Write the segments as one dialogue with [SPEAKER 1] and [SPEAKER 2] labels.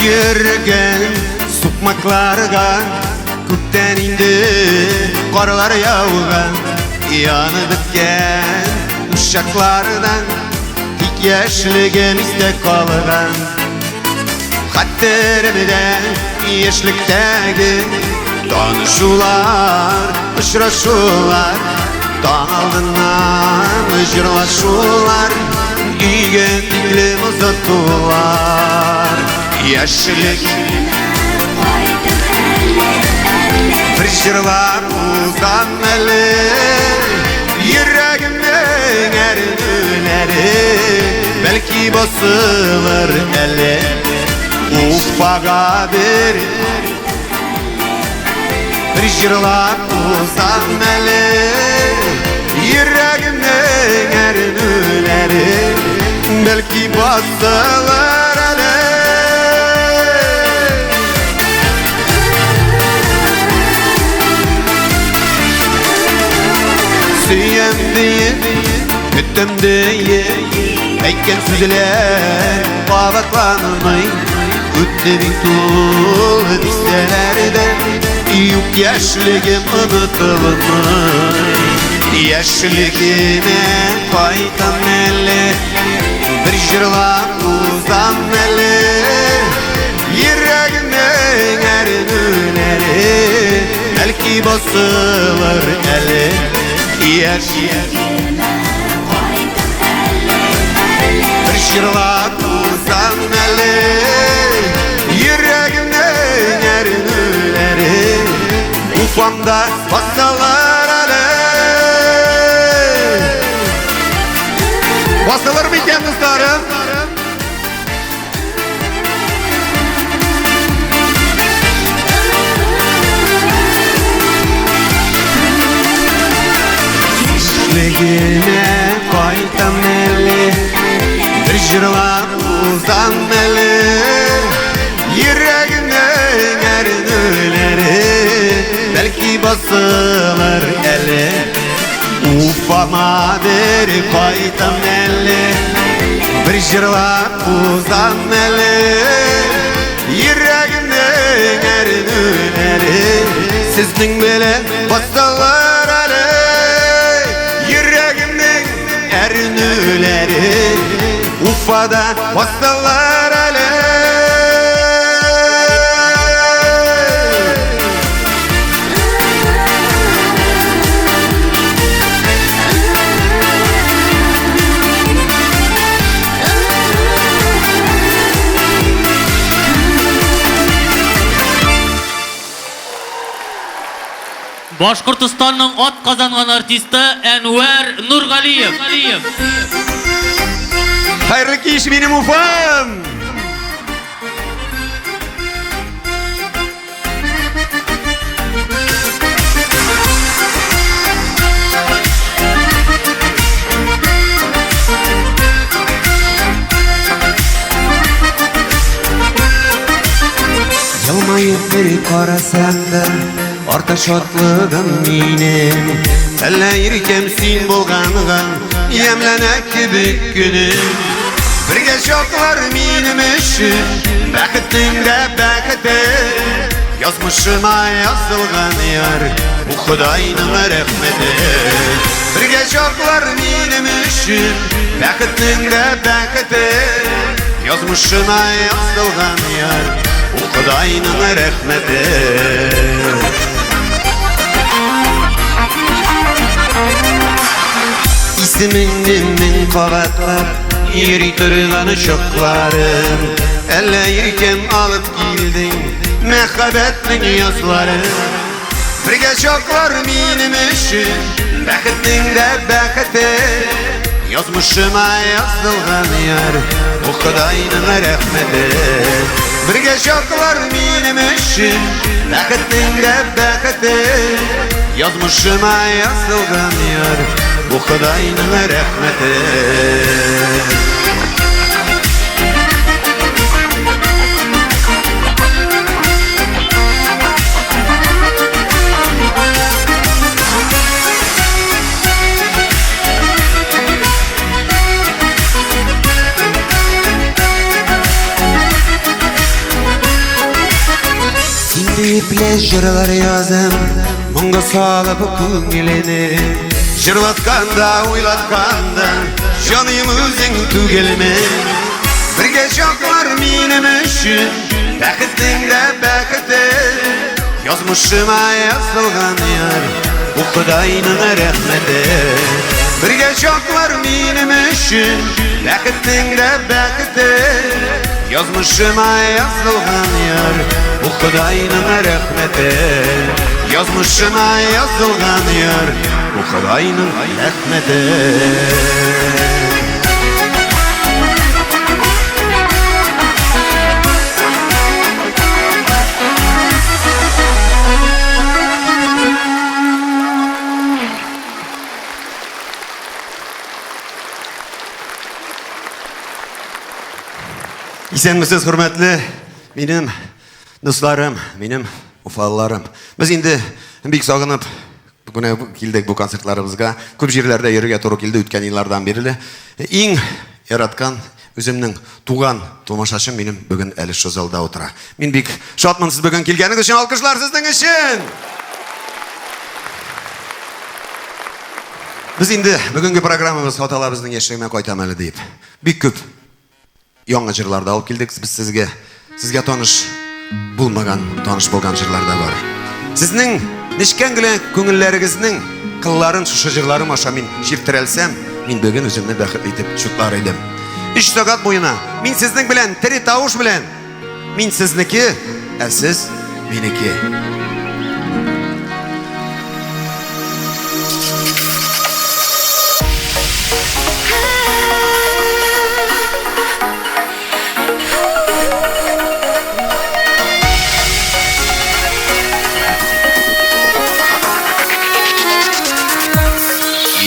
[SPEAKER 1] Йөргән сукмакларга күптән инде карлар яуган, янып беткән учаклардан тик яшьлегем истә калган. Хәтеремдә яшьлектәге танышулар, очрашулар, таң алдыннан җырлашулар, өйгә тиклем озатулар. Яшьлек бер җырлап узам әле, йөрәгемнең әрнүләре бәлки басылыр әле. Уфага бер бер җырлап узам әле, йөрәгемнең әрнүләре бәлки басылыр әле. Сөям диеп, көтәм диеп, әйткән сүзләр кабатланмый. Үтте бит ул дистәләрдә, юк яшьлегем онытылмый. Яшьлегемә кайтам әле, бер җырлап узам әле. Йөрәгемнең әрнүләре бәлки басылыр әле. Яшь бер җырлап узам әле, йөрәгемнең әрнүләре Уфамда басылыр әле. Басылыр микән, дусларым? Яшьлегемә кайтам әле, бер җырлап узам әле. Йөрәгемнең әрнүләре бәлки басылыр әле. Уфама бер кайтам әле, бер җырлап узам әле. Йөрәгемнең әрнүләре сезнең белән басылыр әле. Йөрәгемнең әрнүләре Уфада басылыр әле.
[SPEAKER 2] Башкортостанның атказанган артисты Әнвәр Нургалиев.
[SPEAKER 1] Хәерле кич, минем Уфам! Елмаеп бер карасаң да, арта шатлыгым минем. Әллә иркәм син булганга, ямьләнә кебек көнем. Бергә чаклар минем өчен, бәхетнең дә бәхете. Язмышыма язылган яр, бу Ходайның рәхмәте. Бергә чаклар минем өчен, бәхетнең дә бәхете. Язмышыма язылган яр, бу Ходайның рәхмәте. Исемеңне мең кабатлап йөри торган чакларым, әллә иркәм алып килдең мәхәббәтнең язларын. Бергә чаклар минем өчен, бәхетнең дә бәхете. Язмышыма язылган яр, бу Ходайның рәхмәте. Бергә чаклар минем өчен, бәхетнең дә бәхете. Язмышыма язылган яр, бу Ходайның рәхмәте. Күпле җырлар язам, моңга салып күңелене. Җырлатканда, уйлатканда, җаным үзең түгелме? Бергә чаклар минем өчен, бәхетнең дә бәхете. Язмышыма язылган яр, бу Ходайның рәхмәте. Бергә чаклар минем өчен, бәхетнең дә бәхете. Язмышыма язылган яр, бу Ходайның рәхмәте. Язмышыма язылган яр, бу Ходайның рәхмәте. Исәнмесез, хөрмәтле минем дусларым, минем уфалыларым. Без инде бик сагынып менә килдек бу концертларыбызга. Күп җирләрдә йөрергә туры килде үткән еллардан бирле. Иң яраткан үземнең туган тамашачым минем бүген әле шул залда утыра. Мин бик шатмын сез бүген килгәнегез өчен. Алкышлар сезнең өчен! Без инде бүгенге программабыз хаталарыбызның яшьлегемә кайтам әле дип. Бик күп яңа җырлар да алып килдек без сезгә. Сезгә таныш булмаган, таныш булган җырлар да бар. Сезнең нечкә генә күңелләрегезнең кылларын шушы җырларым аша мин чирттерәлсәм, мин бүген үземне бәхетле итеп чутлар идем. Өч сәгать буена мин сезнең белән тере тавыш белән мин сезнеке, ә сез минеке.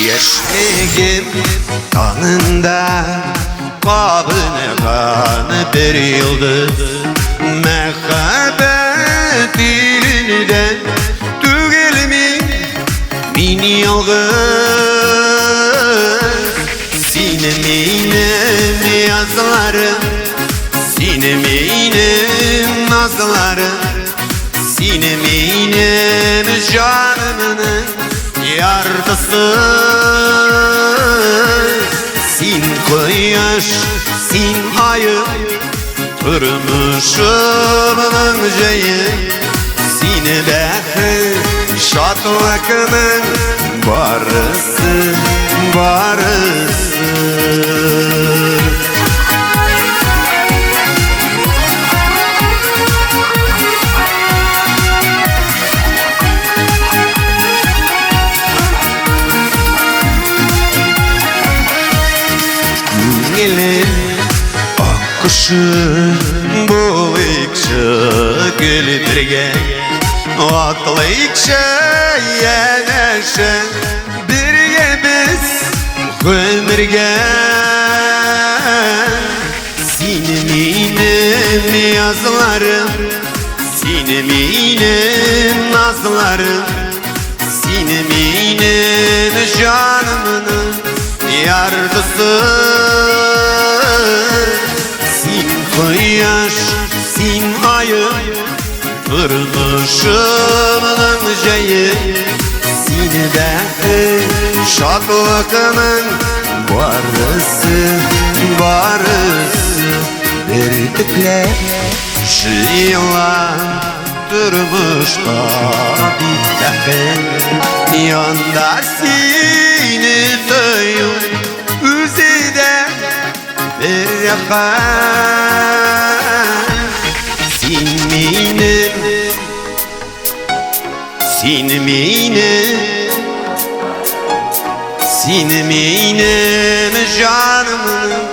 [SPEAKER 1] Яшьлегем таңында кабынган бер йолдыз мәхәббәт иленнән түгел мин, мин ялгыз. Син минем язларым, син минем назларым, син минем җанымның яртысы. Син кояш, син ай, тормышымның җәе, син бәхет, шатлыкның барысы, барысы. Күңелем аккошы булыйкчы гел бергә, атлыйкчы янәшә, бергә без гомергә. Син минем язларым, син минем назларым, син минем җанымның яртысы. Син кояш, син ай, тормышымның җәе, син бәхет, шатлыкның барысы, барысы. Бөртекләр җыела тормышта бит бәхет. Янда сине тою үзе дә бер рәхәт. Син минем, син минем, син минем җанымның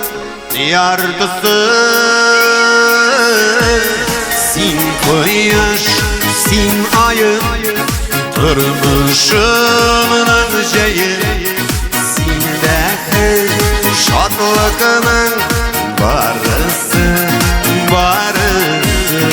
[SPEAKER 1] яртысы. Син кояш, син ай, тормышымның җәе, син бәхет, шатлыкның барысы, барысы.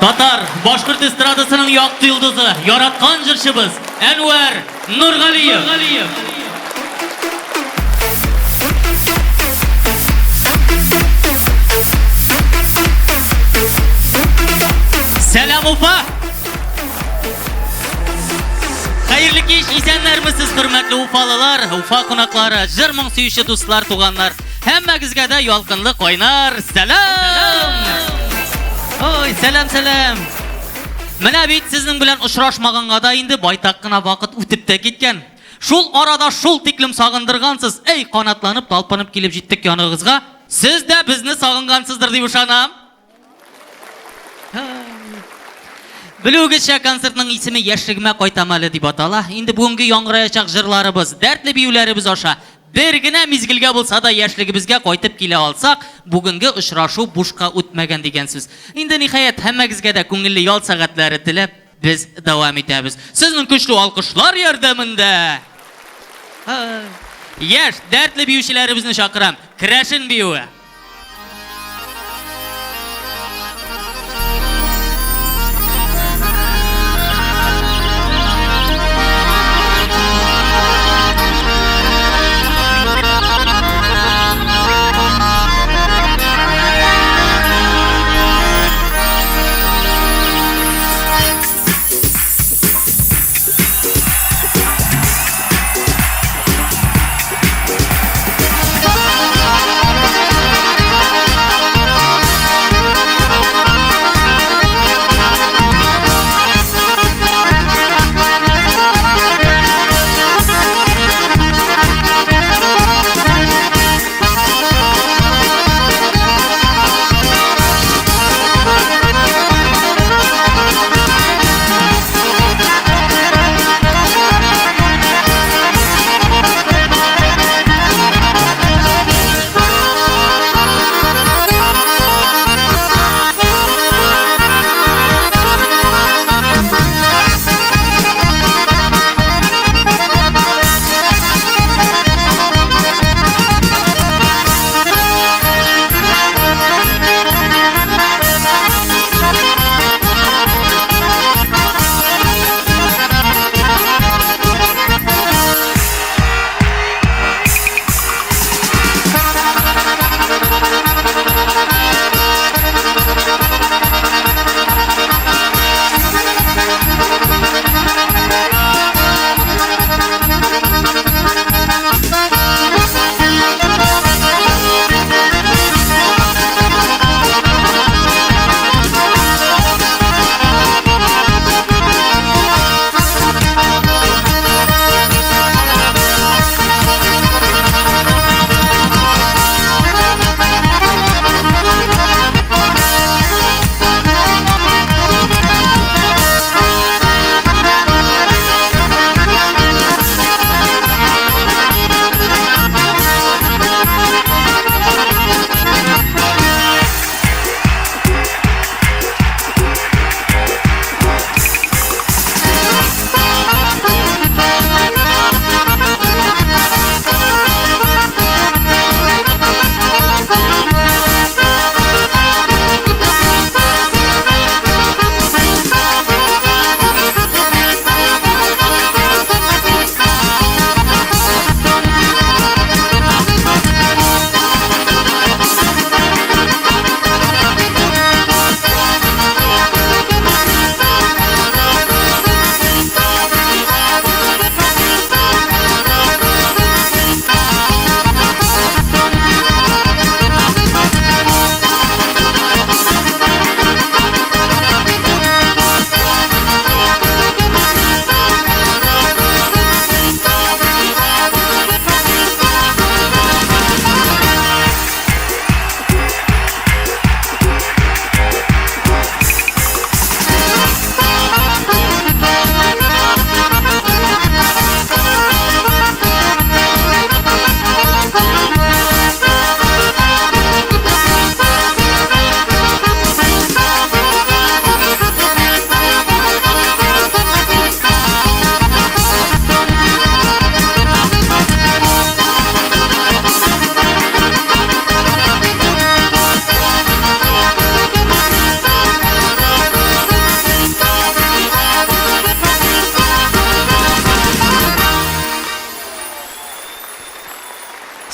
[SPEAKER 2] Татар, башкорт эстрадасының якты йолдызы, яраткан җырчыбыз Әнвәр Нургалиев. Сәлам, Уфа! Хәерле кич, исәннәрмесез, хөрмәтле уфалылар, Уфа кунаклары, җыр моң сөюче дуслар, туганнар. Һәммәгезгә дә ялкынлы кайнар сәлам! Ой, сәлам, сәлам! Менә бит сезнең белән очрашмаганга да инде байтак кына вакыт үтеп тә киткән. Шул арада шул тиклем сагындыргансыз, эй, канатланып, талпынып килеп җиттек яныгызга. Сез дә безне сагынгансыздыр дип ышанам. Белүегезчә, концертның исеме Яшьлегемә кайтам әле дип атала. Инде бүгенге яңгыраячак җырларыбыз, дәртле биюләребез аша бер генә мизгелгә булса да яшьлегебезгә кайтып килә алсак, бүгенге очрашу бушка үтмәгән дигән сүз. Инде ниһаять, һәммәгезгә дә күңелле ял сәгатьләре теләп, без дәвам итәбез. Сезнең көчле алкышлар ярдәмендә яшь, дәртле биючеләребезне чакырам. Керәшен биюе.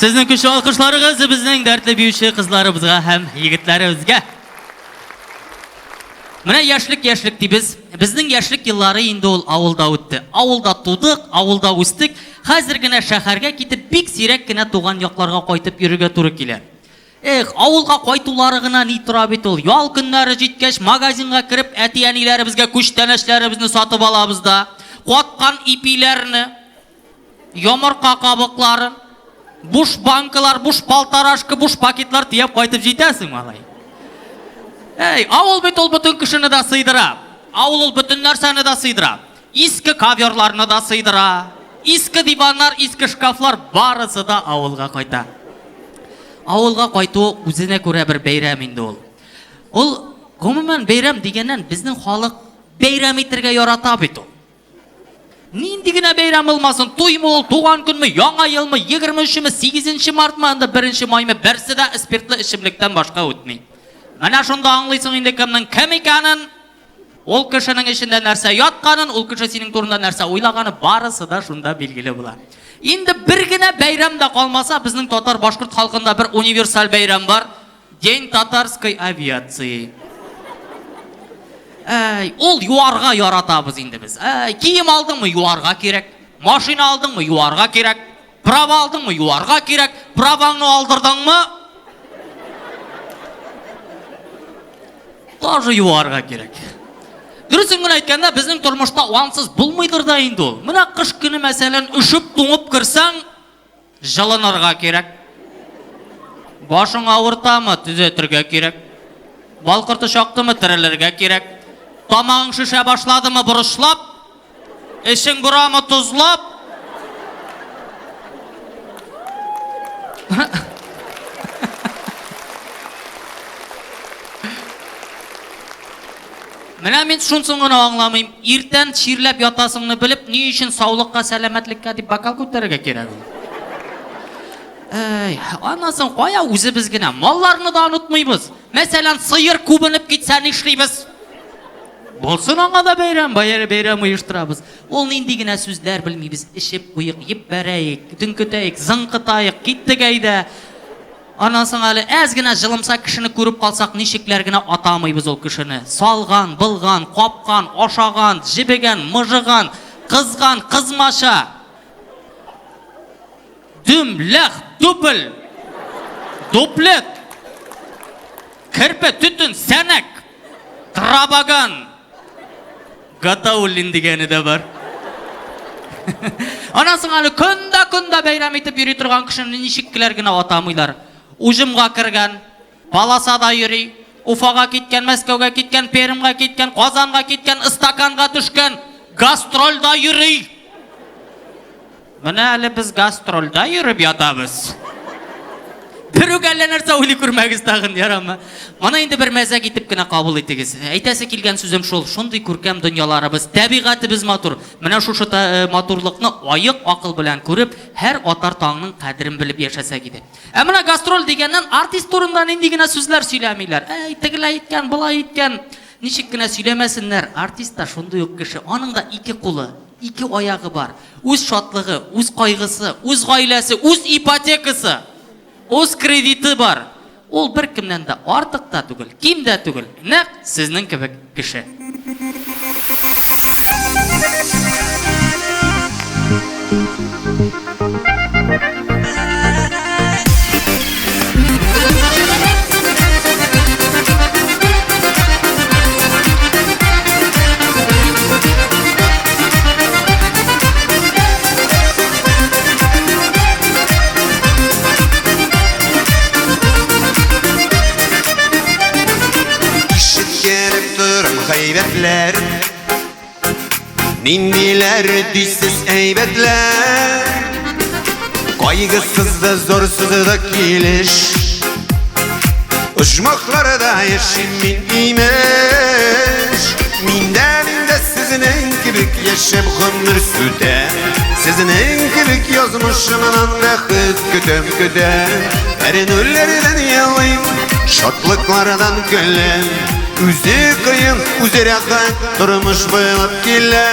[SPEAKER 2] Сезнең көчле алкышларыгыз безнең дәртле биюче кызларыбызга һәм егетләребезгә. Менә яшьлек яшьлек дибез. Безнең яшьлек еллары инде ул авылда үтте. Авылда тудык, авылда үстек. Хәзер генә шәһәргә китеп, бик сирәк кенә туган якларга кайтып йөрергә туры килә. Эх, авылга кайтулары гына ни тора бит ул. Ял көннәре җиткәч, магазинга кереп, әти-әниләребезгә күчтәнәчләребезне сатып алабыз да, каткан ипиләрне, йомырка кабыкларын, буш банкалар, буш полторашка, буш пакетлар төяп кайтып җитәсең, малай. Әй, авыл бит ул бөтен кешене дә сыйдыра. Авыл ул бөтен нәрсәне дә сыйдыра. Иске коверларны да сыйдыра. Иске диваннар, иске шкафлар барысы да авылга кайта. Авылга кайту үзенә күрә бер бәйрәм инде ул. Ул гомумән бәйрәм дигәннән безнең халык бәйрәм итәргә ярата бит ул. Нинди генә бәйрәм булмасын, туймы ул, туган көнме, яңа елмы, 23-ме, 8 мартмы, анда 1 маймы, берсе дә спиртлы эчемлектән башка үтми. Менә шунда аңлыйсың инде кемнең кем икәнен, ул кешенең эчендә нәрсә ятканын, ул кеше синең турында нәрсә уйлаганы, барысы да шунда билгеле була. Инде бер генә бәйрәм дә калмаса, безнең татар-башкорт халкында бер универсаль бәйрәм бар. День татарской авиации. Әй, ул юарга яратабыз инде без. Әй, кием алдыңмы, юарга кирәк. Машина алдыңмы, юарга кирәк. Права алдыңмы, юарга кирәк. Праваңны алдырдыңмы, тоже юарга кирәк. Дөресен генә әйткәндә, безнең тормышта ансыз булмыйдыр да инде ул. Менә кыш көне, мәсәлән, өшеп, туңып керсәң, җылынырга кирәк. Башың авыртамы, төзәтергә кирәк. Бал корты чактымы, терелергә кирәк. Тамагың шешә башладымы, борычлап. Эчең борамы, тозлап. Менә мин шунсын гына аңламыйм. Иртән чирләп ятасыңны белеп, ни өчен саулыкка, сәламәтлеккә дип бокал күтәрергә кирәк ул? Әй, аннан соң кая үзебез генә? Малларны да онытмыйбыз. Мәсәлән, сыер күбенеп китсә нишлибез? Булсын аңа да бәйрәм, бәйрәм, бәйрәм оештырабыз. Ул нинди генә сүзләр белмибез. Эчеп куйык, җибәрәек, дүңкетәек, зыңкытаек, киттек әйдә. Аннан соң әле әз генә җылымса кешене күреп калсак, ничекләр генә атамыйбыз ул кешене. Салган, былган, капкан, ашаган, җебегән, мыжыган, кызган, кызмача. Дөм, ләх, дубль, дуплет, керпе, төтен, сәнәк, трабаган, Гатауллин дигәне дә бар. Аннан соң әле көн дә көн дә бәйрәм итеп йөри торган кешене ничекләр генә атамыйлар. Уҗымга кергән, полосада йөри, Уфага киткән, Мәскәүгә киткән, Пермьгә киткән, Казанга киткән, стаканга төшкән, гастрольдә йөри. Менә әле без гастрольдә йөреп ятабыз. Берүк әллә нәрсә уйлый күрмәгез тагын, ярамы? Моны инде бер мәзәк итеп кенә кабул итегез. Әйтәсе килгән сүзем шул, шундый күркәм дөньяларыбыз, табигатебез матур. Менә шушы э, матурлыкны аек акыл белән күреп, һәр атар таңның кадерен белеп яшәсәк иде. Ә менә гастроль дигәннән артист турында нинди генә сүзләр сөйләмиләр. Әй, тегеләй иткән, болай иткән. Ничек кенә сөйләмәсеннәр, артист та шундый ук кеше. Аның да ике кулы, ике аягы бар. Үз шатлыгы, үз кайгысы, үз гаиләсе, үз ипотекасы, үз кредиты бар. Ул беркемнән дә артык та түгел, ким дә түгел, нәкъ сезнең кебек кеше.
[SPEAKER 1] Ишеткәләп торам гайбәтләр Ниндиләр дисез әйбәтләр Кайгысыз да зорсыз да килеш Оҗмахларда яшим мин имеш Миндә миндә сезнең кебек яшәп гомер сүтәм Сезнең кебек язмышымнан бәхет көтәм көтәм Әрнүләрдән елыйм, шатлыклардан көләм Үзе кыен, үзе рәхәт, тормыш буйлап килә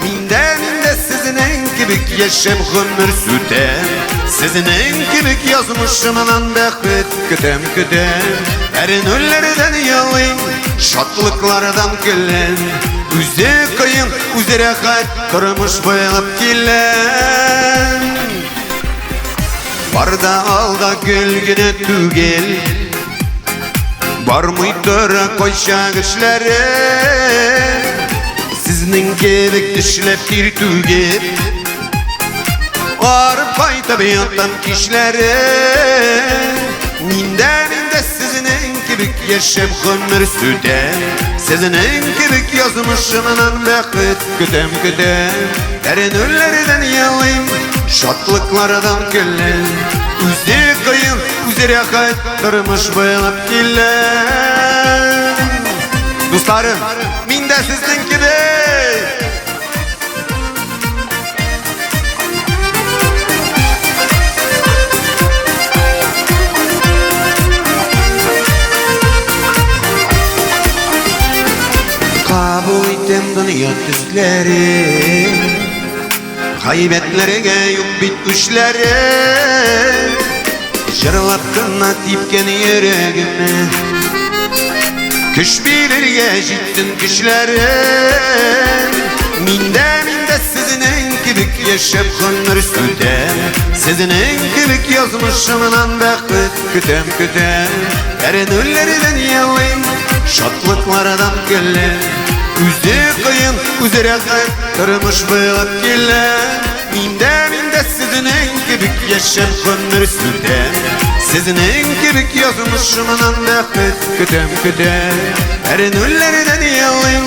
[SPEAKER 1] Миндә, миндә сезнең кебек яшәп гомер сүтәм. Сезнең кебек язмышымнан бәхет көтәм, көтәм. Әрнүләрдән елыйм, шатлыклардан көләм. Үзе кыен, үзе рәхәт, тормыш буйлап киләм. Бар да алда гөл генә түгел, бармый тора кайчак эшләре. Сезнең кебек эшләп тир түгеп, арып кайтып ятам кичләре. Мин дә сезнең кебек яшәп гомер сүтәм. Сезнең кебек язмышымнан бәхет көтәм, көтәм. Әрнүләрдән елыйм, шатлыклардан көләм. Үзе кыен, үзе рәхәт, тормыш буйлап киләм. Дусларым, мин дә сезнең кебек. Кабул итәм дөнья төсләрен, гайбәтләргә юк бит үчләре. Җырлап кына типкән йөрәгемә көч бирергә җитсен көчләре. Мин дә сезнең кебек яшәп гомер сүтәм. Сезнең кебек язмышымнан бәхет көтәм, көтәм. Әрнүләрдән елыйм, шатлыклардан көләм. Үзе кыен, үзе рәхәт, тормыш буйлап киләм. Мин дә сезнең кебек яшәп гомер сүтәм. Сезнең кебек язмышымнан бәхет көтәм, көтәм. Әрнүләрдән елыйм,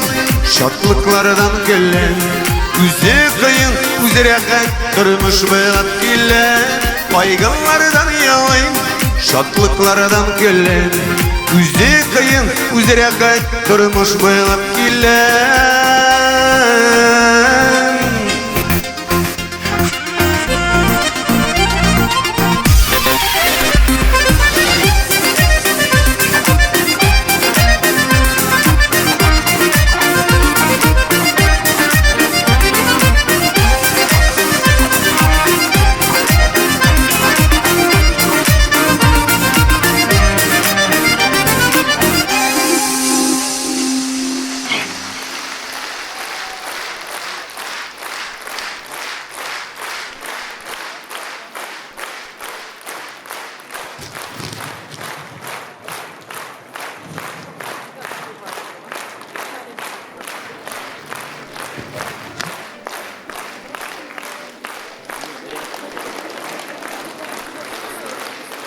[SPEAKER 1] шатлыклардан көләм. Үзе кыен, үзе рәхәт, тормыш буйлап киләм. Кайгылардан елыйм, шатлыклардан көләм. Үзе кыен, үзе рәхәт, тормыш буйлап киләм.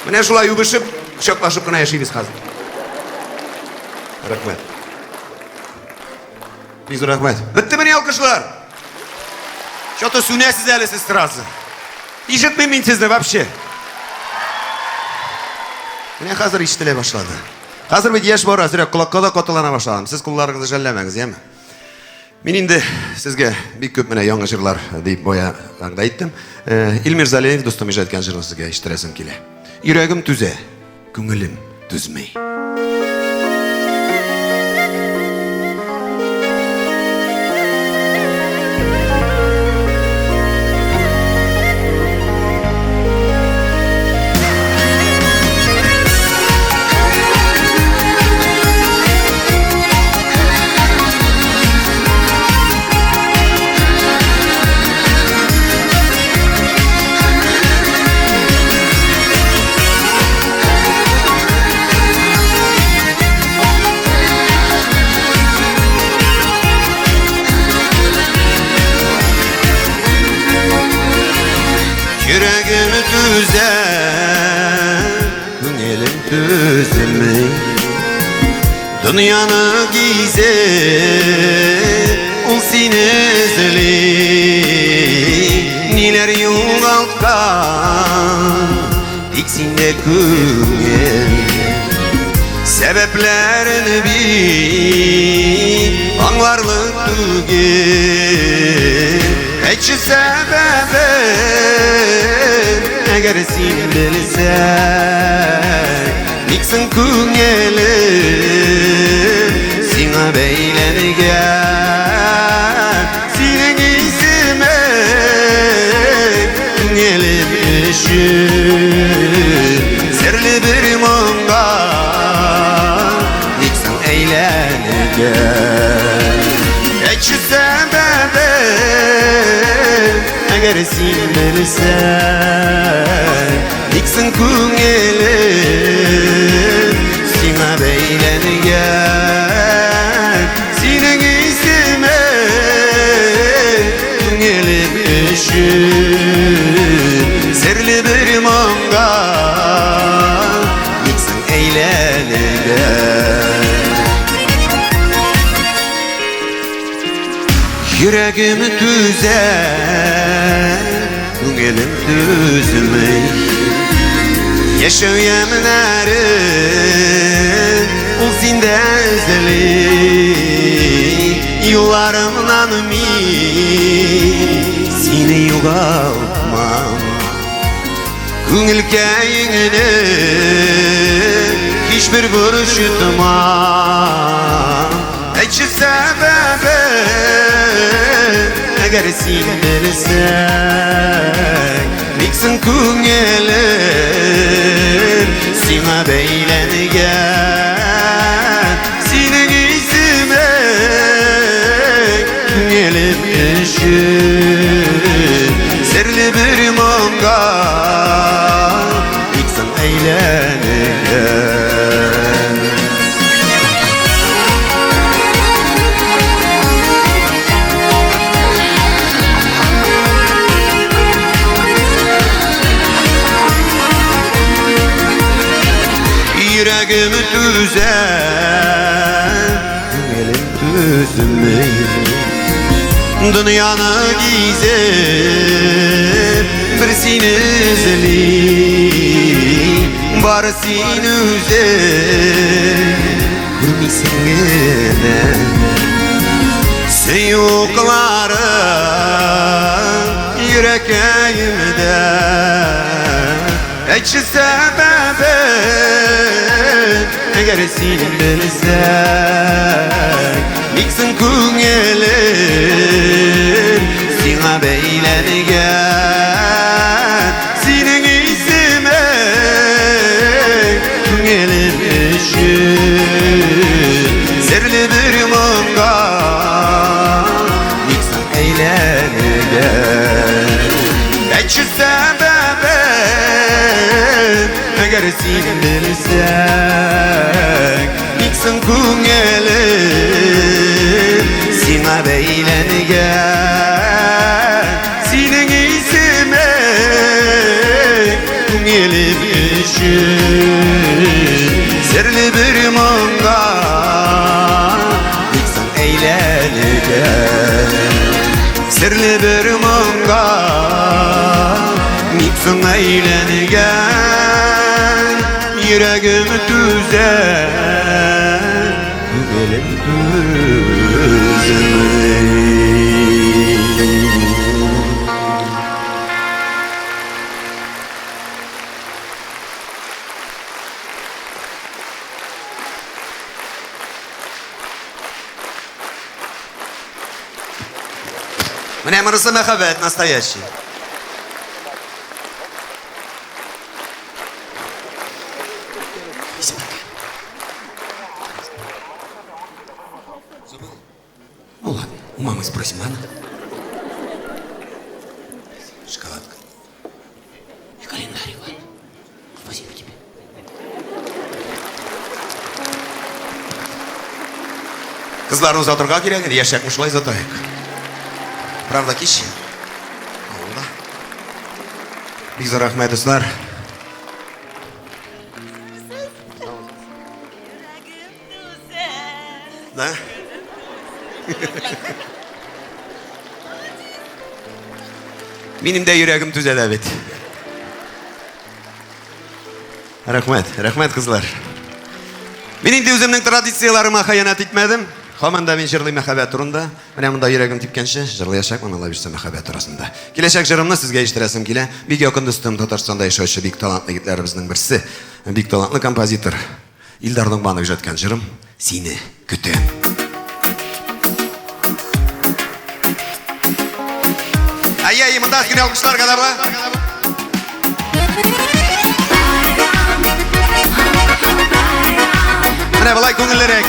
[SPEAKER 1] Менә шулай үбешеп, кочаклашып кына яшибез хәзер. Рәхмәт. Бик зур рәхмәт. Беттемени алкышлар? Что-то сүнәсез әле сез сразу. Ишетмим мин сезне вообще. Менә хәзер ишетелә башлады. Хәзер бит яшь бар, әзрәк колакка да катылана башладым. Сез кулларыгызны жәлләмәгез, яме? Мин инде сезгә бик күп менә яңа җырлар дип бая вәгъдә иттем. Илмир Залеев дустым иҗат иткән җырны сезгә ишеттерәсем килә. Йөрәгем түзә, күңелем түзми. Йөрәгем түзә, күңелем түзми. Дөньяны гизеп, ул сине эзли. Ниләр югалткан, тик синдә күңел. Сәбәпләрен бит аңларлык түгел. Әйтче сәбәбен, әгәр син белсәң, ник соң күңелем сиңа бәйләнгән? Синең исемең өчен Серле бер моңга Ник соң әйләнгән Әйтче сәбәбен Әгәр син белсәң Ник соң күңелем Сиңа бәйләнгән Синең исемең Күңелем өчен Серле бер моңга Ник соң әйләнгән Йөрәгем түзә, күңелем түзми. Яшәү ямьнәре ул синдә өзели. Юлларымнан мин сине югалтмам. Күңелкәеңне һичбер борчытмам. Әйтче сәбәбен, әгәр син белсәң, ник соң күңелем сиңа бәйләнгән? Синең исемең күңелем өчен серле бер моңга ник соң әйләнгән? Йөрәгем түзә, күңелем түзми. Дөньяны гизеп, бер сине эзли. Бары син үзең күрмисең генә. Сөю уклары йөрәкәемдә. Әйтче сәбәбен, әгәр син белсәң, ник соң күңелем сиңа бәйләнгән? Синең исемең күңелем өчен серле бер моңга ник соң әйләнгән? Әйтче сәбәбен, әгәр син белсәң, ник соң күңелем сиңа бәйләнгән? Синең исемең күңелем өчен серле бер моңга ник соң әйләнгән? Серле бер моңга ник соң әйләнгән? Йөрәгем түзә, күңелем түзми. Менә монысы мәхәббәт настоящий. Ну ладно, у мамы спросим, ладно? Шоколадка.
[SPEAKER 2] И календарь, Иван. Спасибо тебе.
[SPEAKER 1] Кызларны озатырга кирәк иде, яшьрәкне шулай озатайык. Правда, кич. Авылда. Бик зур рәхмәт, дуслар. Да? Минем дә йөрәгем түзә дә бит. Рәхмәт, рәхмәт, кызлар. Мин инде үземнең традицияләрemә хыянәт итмәдем. Һаман да мин җырлыйм мәхәббәт турында. Менә монда йөрәгем типкәнче җырлаячакмын, Алла бирсә, мәхәббәт турысында. Киләчәк җырымны сезгә ишеттерәсем килә. Бик якын дустым, Татарстанда яшәүче бик талантлы егетләребезнең берсе, бик талантлы композитор Илдар Ногманов иҗат иткән җырым Сине көтәм. Әйе, әйе, монда әз генә алкышлар гына бар. Шулай күңеллерәк.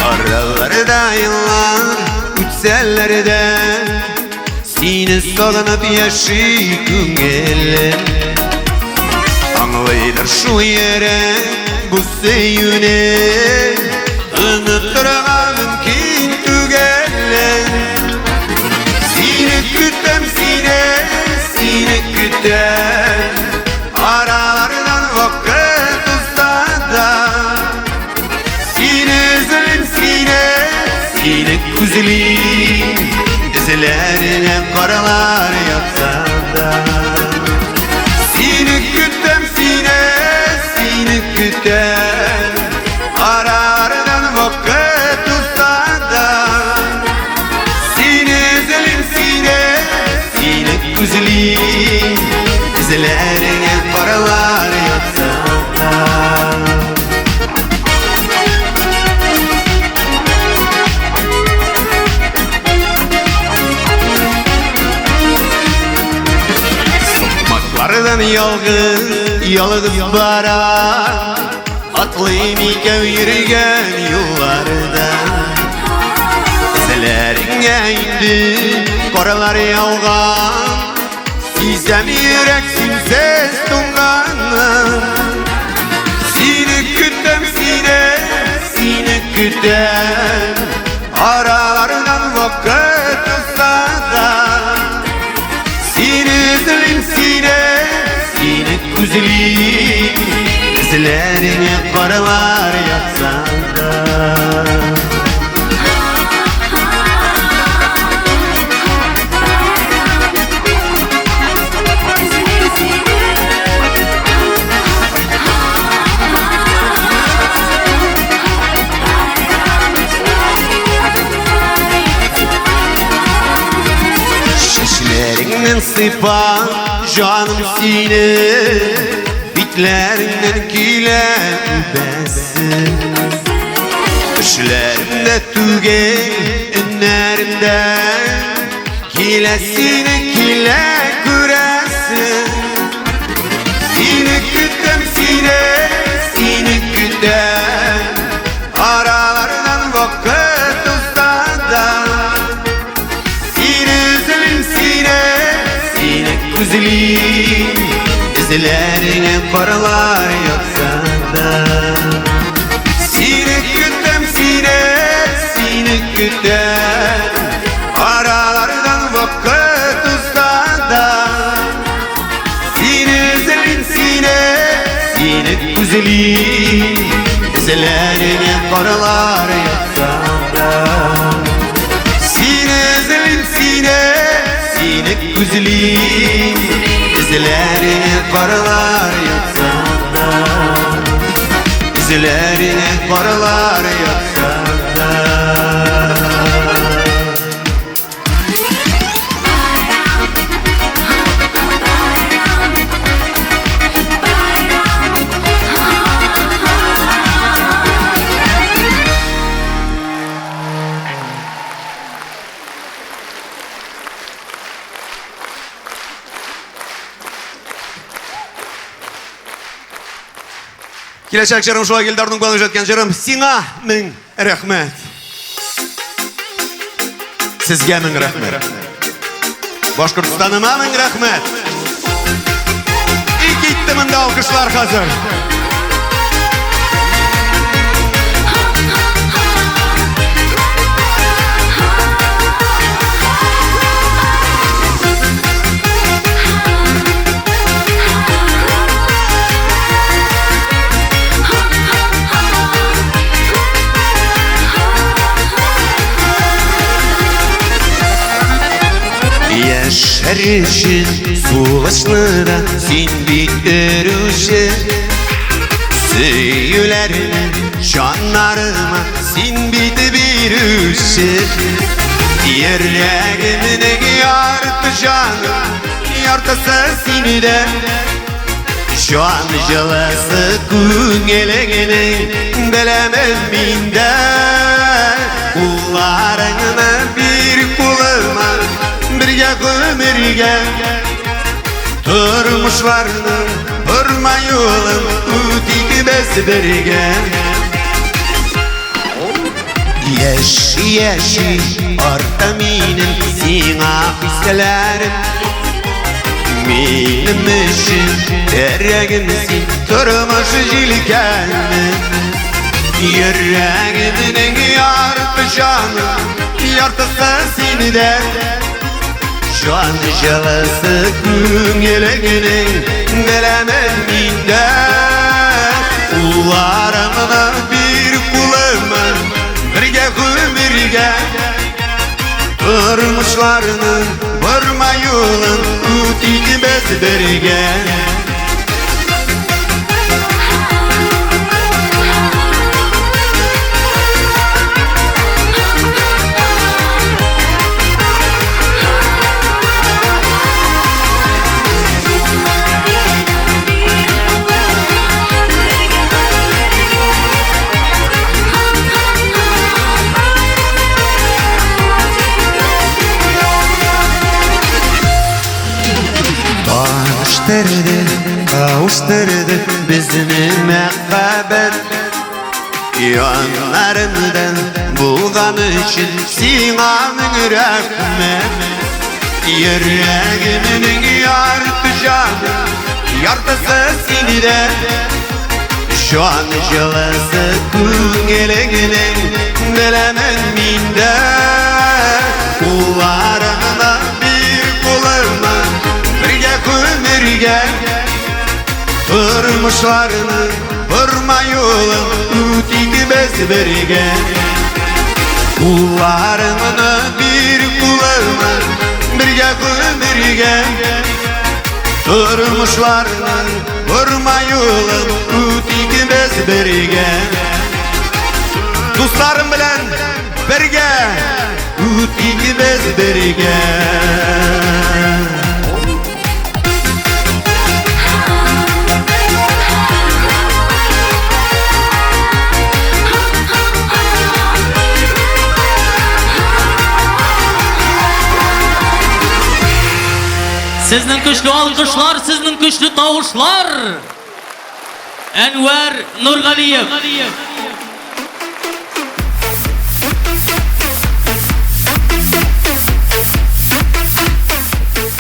[SPEAKER 1] Араларда еллар үтсәләр дә, Сине сагынып яши күңелем. Аңлыйдыр шул йөрәк бу сөюне, Онытырга мөмкин түгел. Сине көтәм, сине, сине көтәм, Аралардан вакыт узса да. Сине эзлим, сине, сине күзлим, Эзләренә каралар ятса да. Сине көтәм, сине, сине көтәм, Аралардан вакыт узса да. Сине эзлим, сине, сине күзлим, Эзләренә каралар ятса да. Сукмаклардан ялгыз, ялгыз бара, Атлыйм икәү йөргән юллардан. Эзләреңә инде каралар яуган, Сизәм йөрәк синсез туңганын. Сине көтәм, сине, сине көтәм, Аралардан вакыт узса да. Сине эзлим, сине, сине күзлим, Эзләреңә каралар ятса да. Чәчләреңнән сыйпап, җаным сине, Битләреңнән килә үбәсем. Төшләремдә түгел, өннәремдә Килә сине, килә күрәсем. Сине көтәм, сине, сине көтәм, Аралардан вакыт узса да. Сине эзлим, сине, сине күзлим, Эзләреңә каралар ятса да. Сине көтәм, сине, сине көтәм, Аралардан вакыт узса да. Сине эзлим, сине, сине күзлим, Эзләреңә каралар ятса да. Сине эзлим, сине, сине күзлим, Эзләреңә каралар ятса да. Эзләреңә каралар ятса да. Киләчәк җырым шулай Илдарның белән иҗат иткән җырым. Сиңа мең рәхмәт. Сезгә мең рәхмәт. Башкортстаныма мең рәхмәт. И китте монда алкышлар хәзер. Яшәр өчен сулышны да син бит өрүче. Сөюләрне җаннарыма син бит бирүче. Йөрәгемнең ярты җаны, яртысы синдә. Җан җылысы күңелеңнең беләмен миндә. Кулларыңны бир кулыма, бергә гомергә. Тормышларның борма юлын үтик без бергә. Яши, яши, арта минем сиңа хисләрем. Минем өчен терәгем син, тормыш җилкәнем. Йөрәгемнең ярты җаны, яртысы синдә. Җан җылысы күңелеңнең беләмен миндә. Кулларыңны бир кулыма, бергә гомергә. Тормышларның борма юлын үтик без бергә. Таныштырды, кавыштырды безне мәхәббәт. Яннарымда булган өчен сиңа мең рәхмәт. Йөрәгемнең ярты җаны, яртысы синдә. Җан җылысы күңелеңнең беләмен миндә. Кулларыңны бир кулыма, бергә гомергә. Тормышларның борма юлын үтик без бергә. Кулларыңны бир кулыма, бергә гомергә. Тормышларның борма юлын үтик без бергә. Дусларым белән бергә үтик без бергә.
[SPEAKER 2] Сезнең көчле алкышлар, сезнең көчле тавышлар. Әнвәр Нургалиев.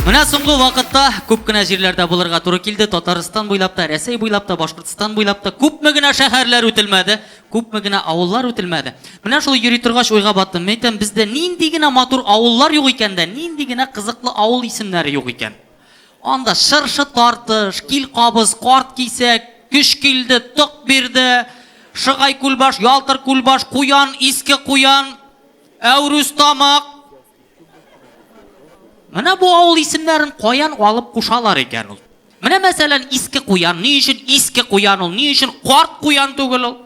[SPEAKER 2] Менә соңгы вакытта күп кенә җирләрдә булырга туры килде. Татарстан буйлап та, Рәсәй буйлап та, Башкортстан буйлап та күпме генә шәһәрләр үтелмәде, күпме генә авыллар үтелмәде. Менә шул йөри торгач уйга баттым. Мин әйтәм, бездә нинди генә матур авыллар юк икән дә, нинди генә кызыклы авыл исемнәре юк икән. Анда шыршы тартыш, кил кабыз, карт кисәк, көч килде, ток бирде, Шыгай күлбаш, ялтыр күлбаш, куян, иске куян, әүрүз тамак. Менә бу авыл исемнәрен каян алып кушалар икән ул? Менә мәсәлән, иске куян, ни өчен иске куян ул, ни өчен карт куян түгел ул?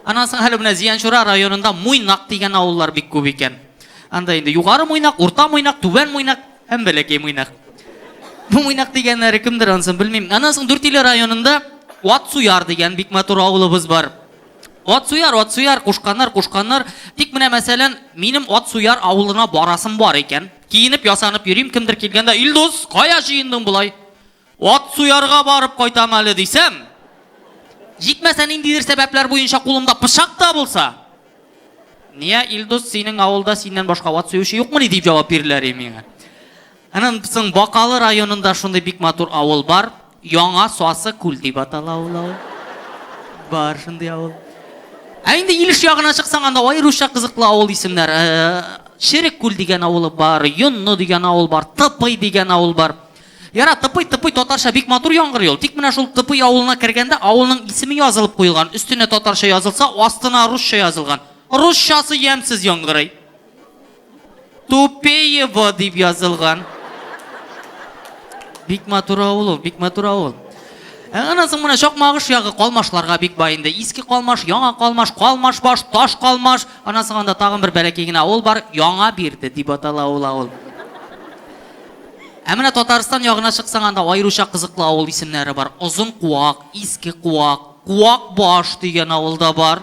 [SPEAKER 2] Аннан соң әле менә Зиянчура районында Муйнак дигән авыллар бик күп икән. Анда инде Югары Муйнак, Урта Муйнак, Түбән Муйнак һәм Бәләкәй Муйнак. Бу Муйнак дигәннәре кемдер, анысын белмим. Аннан соң Дүртөйле районында Ат Суяр дигән бик матур авылыбыз бар. Ат суяр, ат суяр, кушканнар, кушканнар. Тик менә мәсәлән, минем Ат Суяр авылына барасым бар икән. Киенеп, ясанып йөрим, кемдер килгәндә, Илдус, кая җыендың болай? Ат суярга барып кайтам әле дисәм, җитмәсә ниндидер сәбәпләр буенча кулымда пычак та булса, Ния, Илдус, синең авылда синнән башка ат суючы юкмыни дип җавап бирделәр миңа. Аннан соң Бакалы районында шундый бик матур авыл бар. Яңа Сасы күл дип атала ул авыл. Бар шундый авыл. Ә инде Илеш ягына чыксаң, анда аеруча кызыклы авыл исемнәре. Черек күл дигән авылы бар, Йонны дигән авыл бар, Тыпый дигән авыл бар. Яра, Тыпый, Тыпый татарча бик матур яңгырый ул. Тик менә шул Тыпый авылына кергәндә авылның исеме язылып куелган. Өстенә татарча язылса, астына русча язылган. Русчасы ямьсез яңгырый. Тупеево дип язылган. Бик матур авыл ул, бик матур авыл. Ә аннан соң менә Чакмагыш ягы калмашларга бик бай инде. Иске Калмаш, Яңа Калмаш, Калмаш баш, Таш Калмаш. Аннан соң анда тагын бер бәләкәй генә авыл бар, Яңа Бирде дип атала ул авыл. Ә менә Татарстан ягына чыксаң, анда аеруча кызыклы авыл исемнәре бар. Озын Куак, Иске Куак, Куак Баш дигән авыл да бар.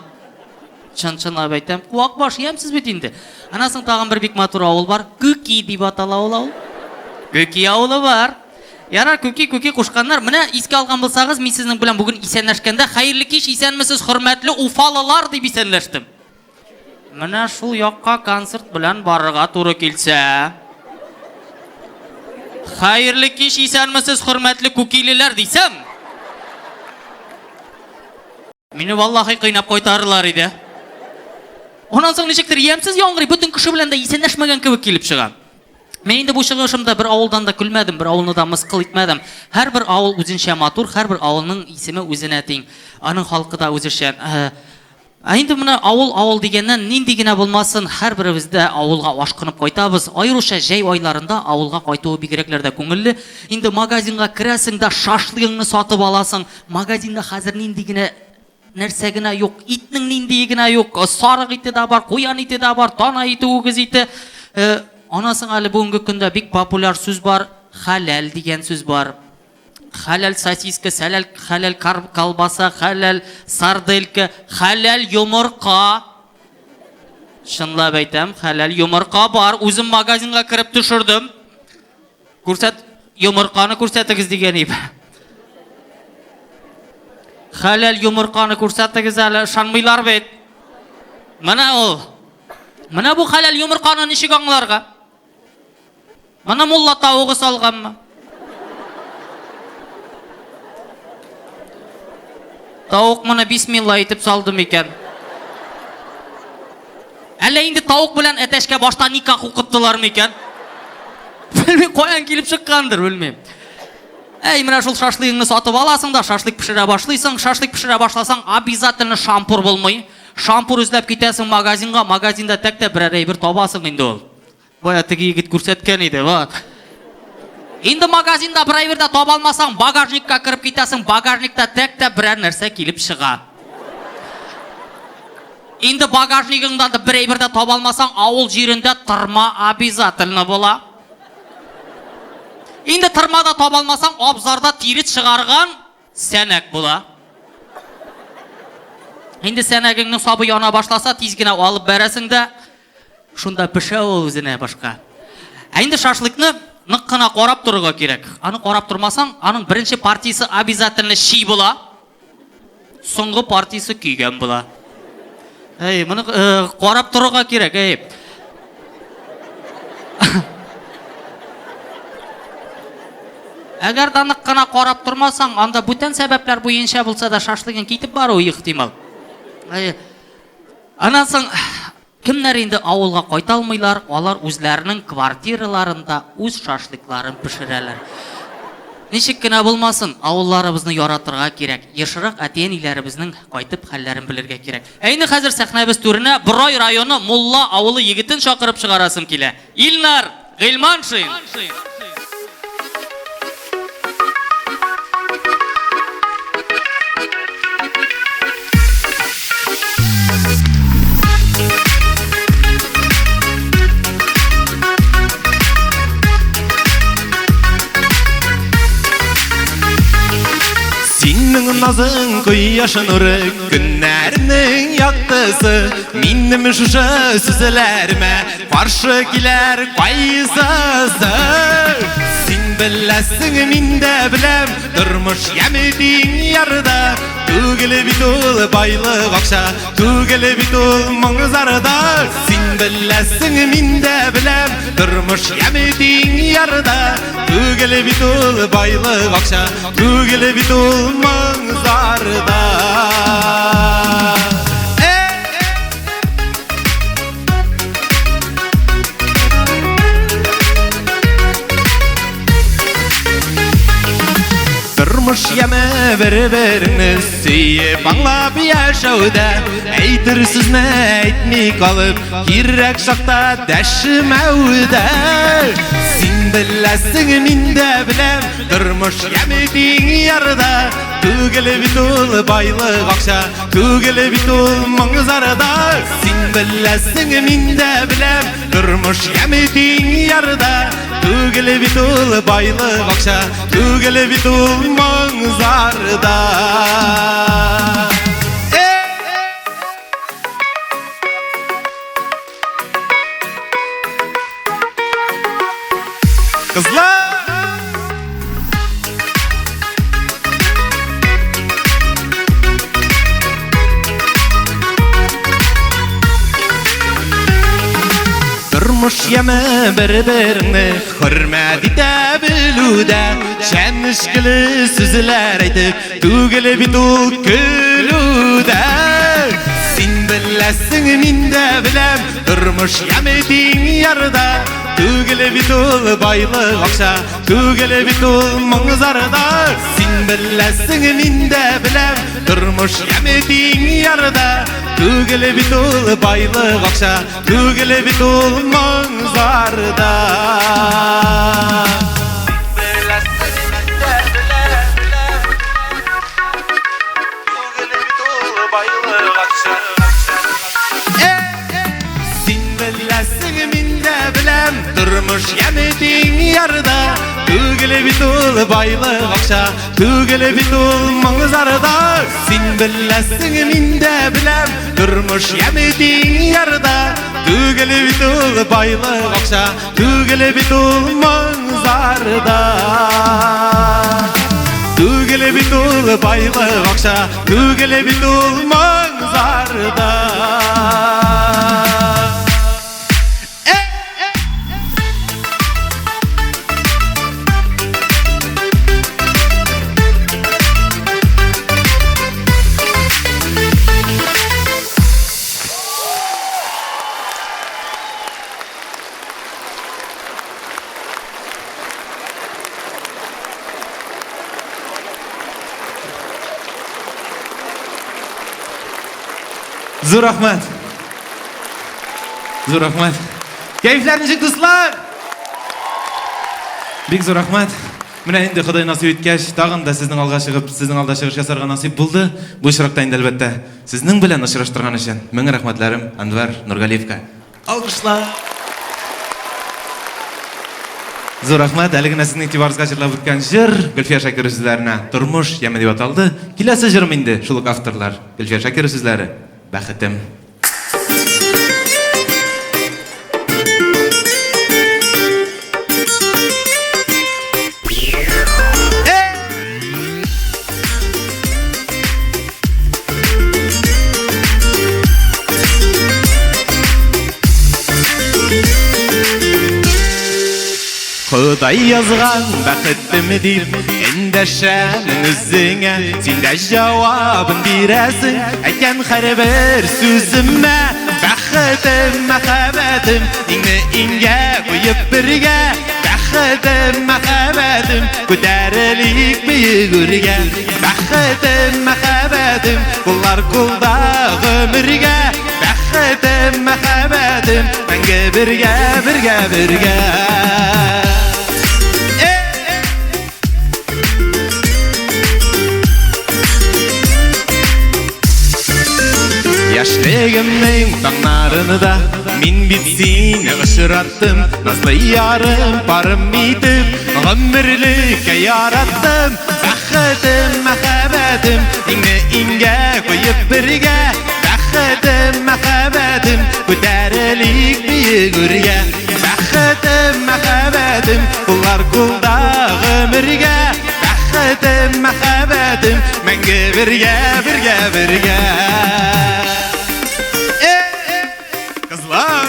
[SPEAKER 2] Чын-чынлап әйтәм, Куакбаш ямьсез бит инде. Аннан соң тагын бер бик матур авыл бар. Күки дип атала ул авыл. Күки авылы бар. Ярар, күки, күки кушканнар. Менә искә алган булсагыз, мин сезнең белән бүген исәнләшкәндә, хәерле кич, исәнмесез, хөрмәтле уфалылар дип исәнләштем. Менә шул якка концерт белән барырга туры килсә. Хәерле кич, исәнмесез, хөрмәтле күкилеләр дисәм. Мине валлахи кыйнап кайтарырлар иде. Аннан соң ничектер ямьсез яңгырый, бөтен кеше белән дә исәнләшмәгән кебек килеп чыга. Мин инде бу чыгышымда бер авылдан да көлмәдем, бер авылны да мыскыл итмәдем. Һәрбер авыл үзенчә матур, һәрбер авылның исеме үзенә тиң. Аның халкы да үзешә. Э, ә инде менә авыл авыл дигәннән нинди генә булмасын, һәрберебез дә авылга ашкынып кайтабыз. Аеруча җәй айларында авылга кайтуы бигрәкләр дә күңелле. Инде магазинга керәсең дә шашлыгыңны сатып аласың. Магазинда хәзер нинди генә нәрсә генә юк, итнең ниндие генә юк, сарык ите дә бар, куян ите дә бар, тана ите, үгез ите. Э, аннан соң әле бүгенге көндә бик популяр сүз бар, хәләл дигән сүз бар. Хәләл сосиска, хәләл, хәләл колбаса, хәләл сарделька, хәләл йомырка. Чынлап әйтәм, хәләл йомырка бар. Үзем магазинга кереп төшердем. Күрсәт, йомырканы күрсәтегез дигән ип. Хәләл йомырканы күрсәтегез әле, ышанмыйлар бит. Менә ул. Менә бу хәләл йомырканы ничек аңларга? Моны мулла тавыгы салганмы? Тавык моны бисмилла итеп салды микән? Әллә инде тавык белән әтәчкә башта никах укыттылар микән? Белмим, каян килеп чыккандыр, белмим. Әй, менә шул шашлыгыңны сатып аласың да, шашлык пешерә башлыйсың. Шашлык пешерә башласаң, обязательно шампур булмый. Шампур эзләп китәсең магазинга, магазинда тәк тә берәр әйбер табасың инде ул. Бая теге егет күрсәткән иде, вот. Инде магазинда бер әйбер дә таба алмасаң, багажникка кереп китәсең, багажникта тәк тә берәр нәрсә килеп чыга. Инде багажнигыңда да бер әйбер дә таба алмасаң, авыл җирендә тырма обязательно була. Инде тырма да таба алмасаң, абзарда тире чыгарган сәнәк була. Инде сәнәгеңнең сабы яна башласа, тиз генә алып бәрәсең дә, шунда пешә ул үзенә башка. Ә инде шашлыкны нык кына карап торырга кирәк. Аны карап тормасаң, аның беренче партиясе обязательно чи була. Соңгы партиясе көйгән була. Әй, моны э, карап торырга кирәк, әй. Әгәр дә нык кына карап тормасаң, анда бүтән сәбәпләр буенча булса да шашлыгың китеп баруы ихтимал. Әй. Аннан соң Кемнәр инде авылга кайта алмыйлар, алар үзләренең квартираларында үз шашлыкларын пешерәләр. Ничек кенә булмасын, авылларыбызны яратырга кирәк, ешрак әти-әниләребезнең кайтып хәлләрен белергә кирәк. Ә инде хәзер сәхнәбез түренә Борай районы Мулла авылы егетен чакырып чыгарасым килә. Илнар Гыйльманшин!
[SPEAKER 3] Синең назың кояш нуры, көннәрнең яктысы, минем шушы сүзләремә Каршы киләр кайсысы? Син беләсең, мин дә беләм, тормыш яме тиң ярда. Түгел бит ул байлык акча, түгел бит ул моң-зарда. Син беләсең, мин дә беләм, тормыш яме тиң ярда. Түгел бит ул байлык акча, түгел бит ул моң-зарда. Тормыш яме бер-береңне сөеп аңлап яшәүдә Әйтер сүзне әйтми калып, кирәк чакта дәшмәүдә Син беләсең, мин дә беләм, тормыш яме тиң ярда Түгел бит ул байлык акча, түгел бит ул моң-зарда Син беләсең, мин дә беләм, тормыш яме тиң ярда. Түгел бит ул байлык акча, түгел бит ул моң-зарда. Тормыш яме бер-береңне хөрмәт итә белүдә. Чәнечкеле сүзләр әйтеп, түгел бит ул көлүдә. Син беләсең, мин дә беләм, тормыш яме тиң ярда. Түгел бит ул байлык акча, түгел бит ул моң-зарда. Син беләсең, мин дә беләм, тормыш яме тиң ярда. Түгел бит ул байлык акча, түгел бит ул моң-зарда. Син беләсең, мин дә беләм, тормыш яме тиң ярда. Түгел бит ул байлык акча, түгел бит ул моң-зарда. Син беләсең, мин дә беләм, тормыш яме тиң ярда. Түгел бит ул байлык акча, түгел бит ул моң-зарда. Түгел бит ул байлык акча, түгел бит ул моң-зарда. Зур рәхмәт. Зур рәхмәт. Кәефләр ничек, дуслар? Бик зур рәхмәт. Менә инде Ходай насыйп иткәч, тагын да сезнең алга чыгып, сезнең алда чыгыш ясарга насыйп булды. Бу очракта инде әлбәттә, сезнең белән очраштырган өчен мең рәхмәтләрем Әнвәр Нургалиевка. Алкышлар. Зур рәхмәт. Әле генә сезнең игътибарыгызга җырлап үткән җыр Гөлфия Шакирова сүзләренә Тормыш яме дип аталды. Киләсе җырым инде шул ук авторлар Гөлфия Шакирова сүзләре Бәхетем. Ходай язган бәхетем дип эндәшәмен үзеңә, син дә җавабын бирәсең әйткән һәрбер сүземә. Бәхетем, мәхәббәтем, иңне иңгә куеп бергә. Бәхетем, мәхәббәтем, күтәрелик бөек үргә. Бәхетем, мәхәббәтем, куллар кулда гомергә. Бәхетем, мәхәббәтем, мәңге бергә, бергә, бергә. Яшьлегемнең таңнарында мин бит сине очраттым, назлы ярым, парым итеп, гомерлеккә яраттым. Бәхетем, мәхәббәтем, иңне иңгә куеп бергә. Бәхетем, мәхәббәтем, күтәрелик биек үргә. Бәхетем, мәхәббәтем, куллар кулда гомергә. Бәхетем, мәхәббәтем, мәңге бергә, бергә, бергә. Кызлар!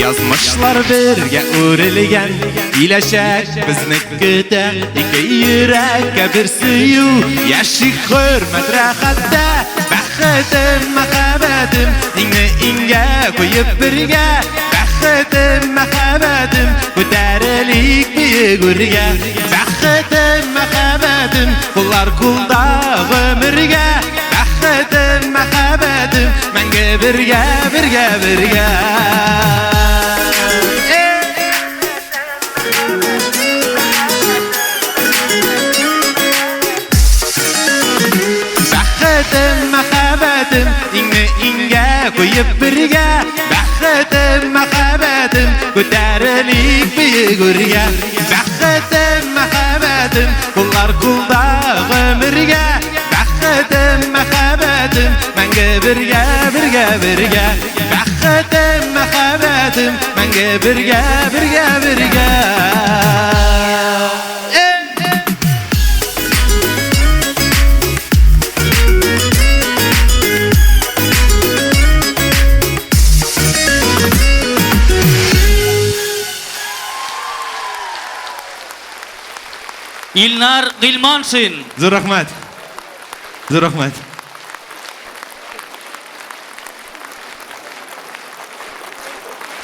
[SPEAKER 3] Язмышлар бергә үрелгән, киләчәк безне көтә. Ике йөрәккә бер сөю, яшик хөрмәт рәхәттә. Бәхетем, мәхәббәтем, иңне иңгә куеп бергә. Бәхетем, мәхәббәтем, күтәрелик биек үргә. Бәхетем, мәхәббәтем, куллар кулда гомергә. Бәхетем, мәхәббәтем, мәңге бергә, бергә, бергә. Бәхетем, мәхәббәтем, иңне иңгә куеп бергә. Бәхетем, мәхәббәтем, күтәрелик биек үргә. Бәхетем, мәхәббәтем, куллар кулда гомергә. Бәхетем, мәхәббәтем, мәңге бергә, бергә, бергә. Бәхетем, мәхәббәтем. мәхәббәтем, мәңге бергә, бергә, бергә.
[SPEAKER 2] Илнар Гыйльманшин.
[SPEAKER 3] Зур рәхмәт. Зур рәхмәт.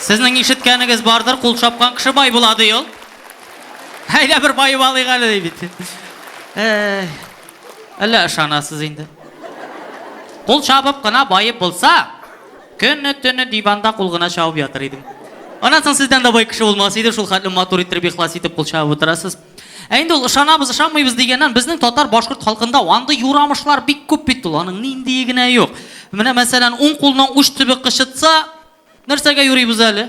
[SPEAKER 2] Сезнең ишеткәнегез бардыр, кул чапкан кеше бай була ди ул. Әйдә бер баеп алыйк әле ди бит. Әй, әллә ышанасыз инде. Кул чабып кына баеп булса, көне-төне диванда кул гына чабып ятыр идем. Аннан соң сездән дә бай кеше булмас иде, шул хәтле матур иттереп, ихлас итеп кул чабып утырасыз. Ә инде ул ышанабыз, ышанмыйбыз дигәннән, безнең татар-башкорт халкында андый юрамышлар бик күп бит ул, аның ниндие генә юк. Менә мәсәлән, уң кулның уч төбе кычытса, нәрсәгә юрыйбыз әле?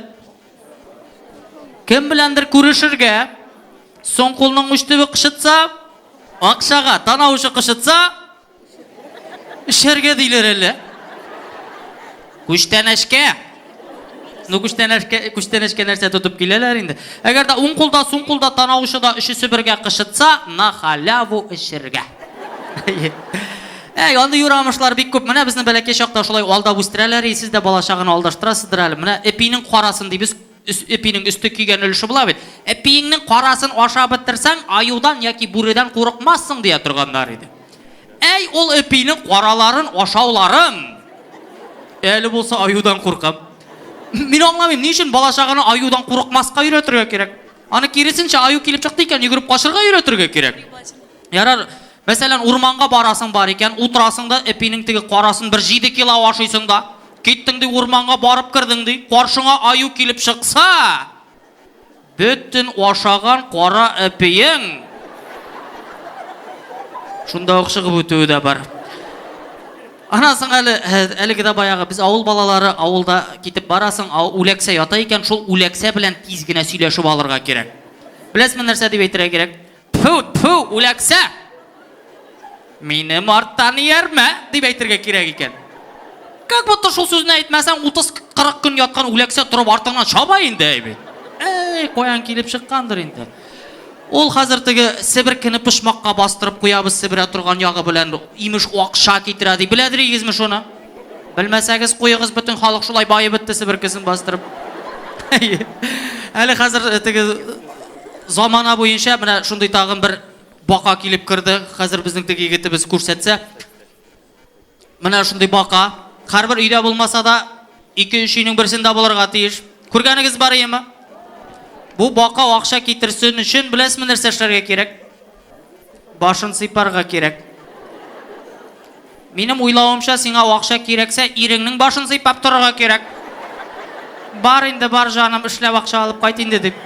[SPEAKER 2] Кем беләндер күрешергә. Соң кулның уч төбе кычытса, акчага, танау очы кычытса, эчәргә диләр әллә. Күчтәнәчкә. Ну, күчтәнәчкә, күчтәнәчкә нәрсә тотып киләләр инде. Әгәр дә уң кулда, суң кулда, танау очы да өчесе бергә кычытса, на халяву эчәргә. Әй, андый юрамышлар бик күп. Менә безне бәләкәй чакта шулай алдап үстерәләр, и сез дә бала чагын алдаштырасыздыр әле. Менә эпинең карасын дибез, эпинең өсте көйгән өлеше була бит. Эпиеңнең карасын ашап бетерсәң, аюдан яки бүредән курыкмассың дия торганнар иде. Әй, ул эпинең караларын ашауларын! Әле булса аюдан куркам. Мин аңламыйм, ни өчен бала чаганы аюдан курыкмаска өйрәтергә кирәк? Аны киресенчә, аю килеп чыкты икән, йөгереп качырга өйрәтергә кирәк. Ярар, мәсәлән, урманга барасың бар икән, утырасың да, эпинең теге карасын бер 7 кило ашыйсың да, киттең ди, урманга барып кердең ди, каршыңа аю килеп чыкса, бөтен ашаган кара эпиең шунда ук чыгып үтүе дә бар. Аннан соң әле, әлеге дә баягы, без авыл балалары, авылда китеп барасың, үләксә ята икән, шул үләксә белән тиз генә сөйләшеп алырга кирәк. Беләсезме, нәрсә дип әйтергә кирәк? Тфү, тфү, үләксә! Минем арттан иярмә, дип әйтергә кирәк икән. Как будто шул сүзне әйтмәсәң, 30-40 көн яткан үләксә торып артыңнан чаба инде, әй бит. Әй, каян килеп чыккандыр инде. Ул хәзер теге себеркене почмакка бастырып куябыз, себерә торган ягы белән, имеш, акча китерә ди. Беләдер идегезме шуны? Белмәсәгез, куегыз, бөтен халык шулай баеп бетте себеркесен бастырып. Әле хәзер теге замана буенча менә шундый тагын бер бака килеп керде. Хәзер безнең теге егетебез күрсәтсә. Менә шундый бака. Һәрбер өйдә булмаса да, ике-өч өйнең берсендә булырга тиеш. Күргәнегез бар иеме? Бу бака акча китерсен өчен беләсезме нәрсә эшләргә кирәк? Башын сыйпарга кирәк. Минем уйлавымча, сиңа акча кирәксә, иреңнең башын сыйпап торырга кирәк. Бар инде, бар җаным, эшләп акча алып кайт инде дип.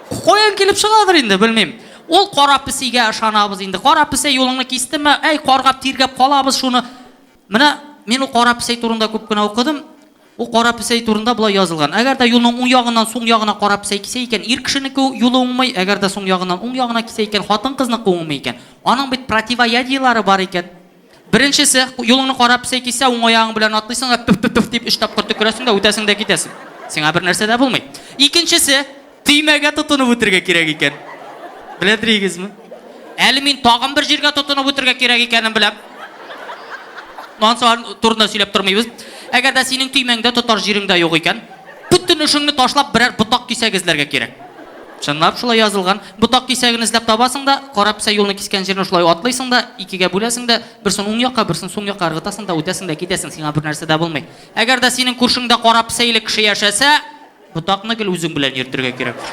[SPEAKER 2] Каян килеп чыгадыр инде, белмим. Ул кара песигә ышанабыз инде. Кара песәй юлыңны кистеме, әй, каргап, тиргәп калабыз шуны. Менә мин ул кара песәй турында күп кенә укыдым. Ул кара песәй турында болай язылган. Әгәр дә юлның уң ягыннан суң ягына кара песәй кисә икән, ир кешенеке юлы уңмый, әгәр дә суң ягыннан уң ягына кисә икән, хатын-кызныкы уңмый икән. Аның бит противоядиелары бар икән. Беренчесе, юлыңны кара песәй киссә, уң аягың белән атлыйсың да пөф-пөф-пөф дип өч тапкыр төкерәсең дә үтәсең дә китәсең. Сиңа бер нәрсә дә булмый. Икенчесе, төймәгә тотынып үтергә кирәк икән. Беләдер идегезме? Әле мин тагын бер җиргә тотынып үтергә кирәк икәнен беләм. Ансы турында сөйләп тормыйбыз. Әгәр дә синең төймәңдә тотар җирең дә юк икән, бөтен эшеңне ташлап берәр ботак кисәге эзләргә кирәк. Чынлап шулай язылган. Ботак кисәген эзләп табасың да, кара песәй юлны кискән җирне шулай атлыйсың да, икегә бүләсең дә, берсен уң якка, берсен суң якка ыргытасың да, үтәсең дә китәсең, сиңа бер нәрсә дә булмый. Әгәр дә синең күршеңдә кара песәйле кеше яшәсә, ботакны гел үзең белән йөртергә кирәк.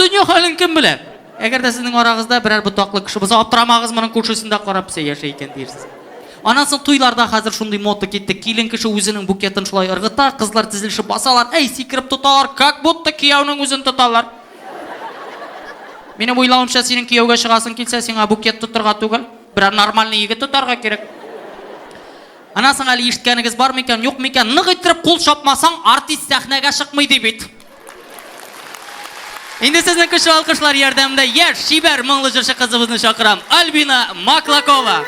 [SPEAKER 2] Дөнья хәлен кем белә? Әгәр дә сезнең арагызда берәр ботаклы кеше булса, аптырамагыз, моның күршесендә кара песәй яши икән диерсез. Аннан соң туйларда хәзер шундый мода китте. Килен кеше үзенең букетын шулай ыргыта, кызлар тезелешеп басалар, әй, сикереп тоталар, как будто кияүнең үзен тоталар. Минем уйлавымча, синең кияүгә чыгасың килсә, сиңа букет тотырга түгел, берәр нормальный егет тотарга кирәк. Аннан соң әле ишеткәнегез бар микән, юк микән, нык иттереп кул чапмасаң, артист сәхнәгә чыкмый ди бит. Инде сезнең көчле алкышлар ярдәмендә яшь, чибәр, моңлы җырчы кызыбызны чакырам. Альбина Маклакова.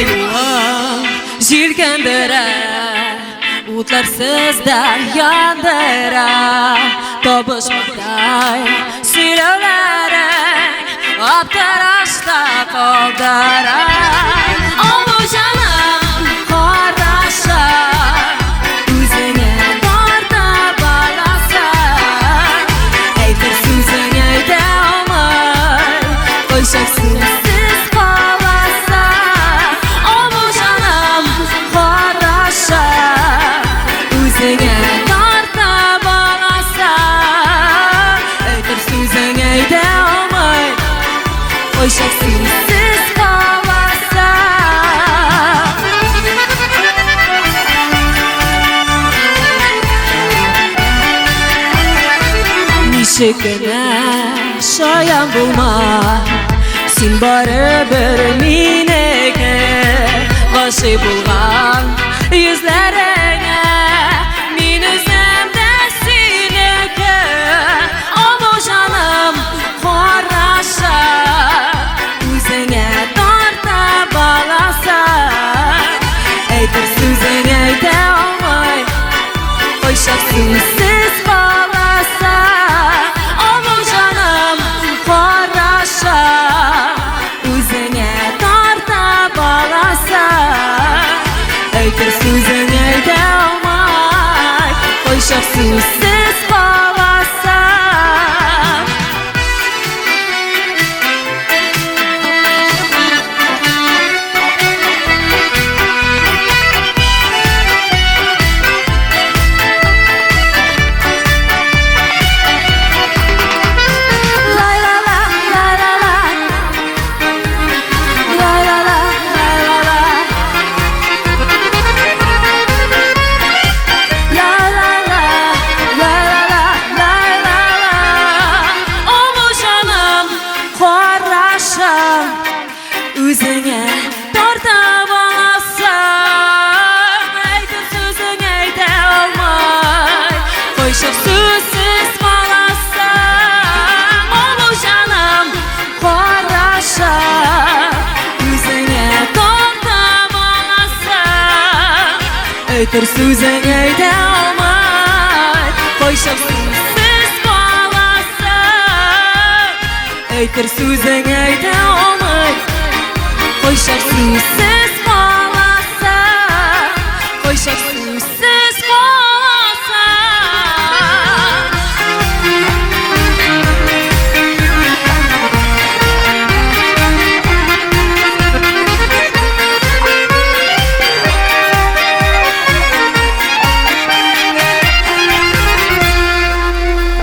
[SPEAKER 4] Елмаюың җилкендерә, Утларсыз да яндыра. Табышмактай сөйләүләрең Аптырашта калдыра. Аву җаным, карашы, Үзеңә тарта баласың. Әйтер сүзең әйтә алмый, Кайчак сүзсез каласың. Аву җаным, карашы, Үзеңә тарта баласың. Әйтер сүзең әйтә алмый, Кайчак сүзсез каласың. Ничек кенә шаян булма, Син барыбер минеке. Гашыйк булган йөзләреңә, Мин үзем дә синеке. Аву җаным, карашы, Үзеңә тарта баласың. Әйтер сүзең әйтә алмый, Кайчак сүзсез каласың. Аву җаным, карашы, Үзеңә тарта баласың. Әйтер сүзең әйтә алмый, Кайчак сүзсез каласың. Лай-ла-ла, лай-ла-ла. Лай-ла-ла, лай-ла-ла. Ла-ла-ла, ла-ла-ла, ла-ла-ла. Аву җаным, карашы, Үзеңә тарта баласың. Әйтер сүзең әйтә алмый, Кайчак сүзсез каласың. Аву җаным, карашы, Үзеңә тарта баласың. Әйтер сүзең әйтә алмый, Кайчак сүзсез каласың. Әйтер сүзең әйтә алмый, Кайчак сүзсез каласың. Кайчак сүзсез каласың.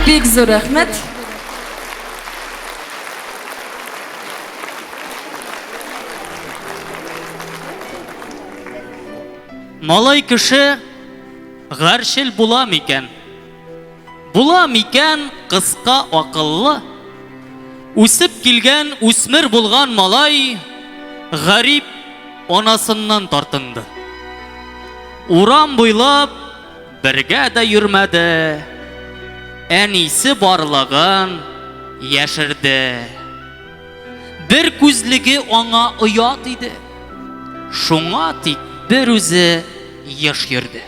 [SPEAKER 4] Бик зур рәхмәт.
[SPEAKER 2] Малай кеше гарьчел була микән? Була микән кыска акыллы? Үсеп килгән үсмер булган малай гарип анасыннан тартынды. Урам буйлап бергә дә йөрмәде, әнисе барлыгын яшерде. Бер күзлеге аңа оят иде. Шуңа тик бер үзе еш йөрде.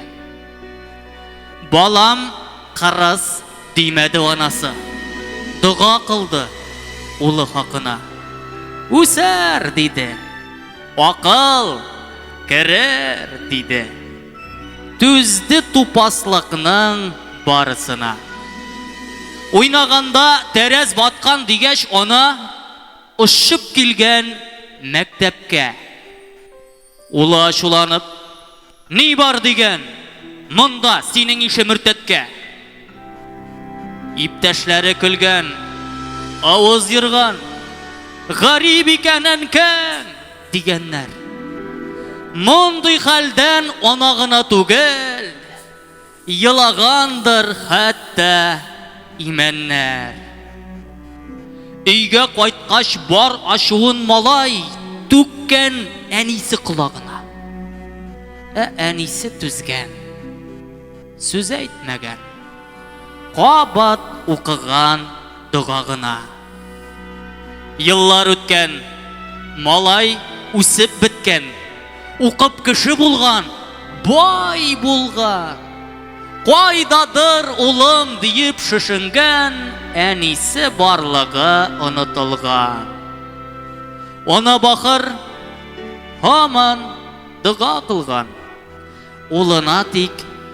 [SPEAKER 2] Балам кырыс димәде анасы. Дога кылды улы хакына. Үсәр, диде. Акыл керер, диде. Түзде тупаслыкның барысына. Уйнаганда тәрәз баткан дигәч, ана очып килгән мәктәпкә. Улы ачуланып, Ни бар дигән, монда синең ише мөртәткә? Иптәшләре көлгән, авыз ерган, Гарип икән әнкәң, дигәннәр. Мондый хәлдән ана гына түгел, Елагандыр хәтта имәннәр. Өйгә кайткач бар ачуын малай түккән әнисе колагына. Ә әнисе түзгән, сүз әйтмәгән, кабат укыган дога гына. Еллар үткән, малай үсеп беткән. Укып кеше булган, бай булган. Кайдадыр улым диеп шешенгән әнисе барлыгы онытылган. Ана бахыр һаман дога кылган. Улына тик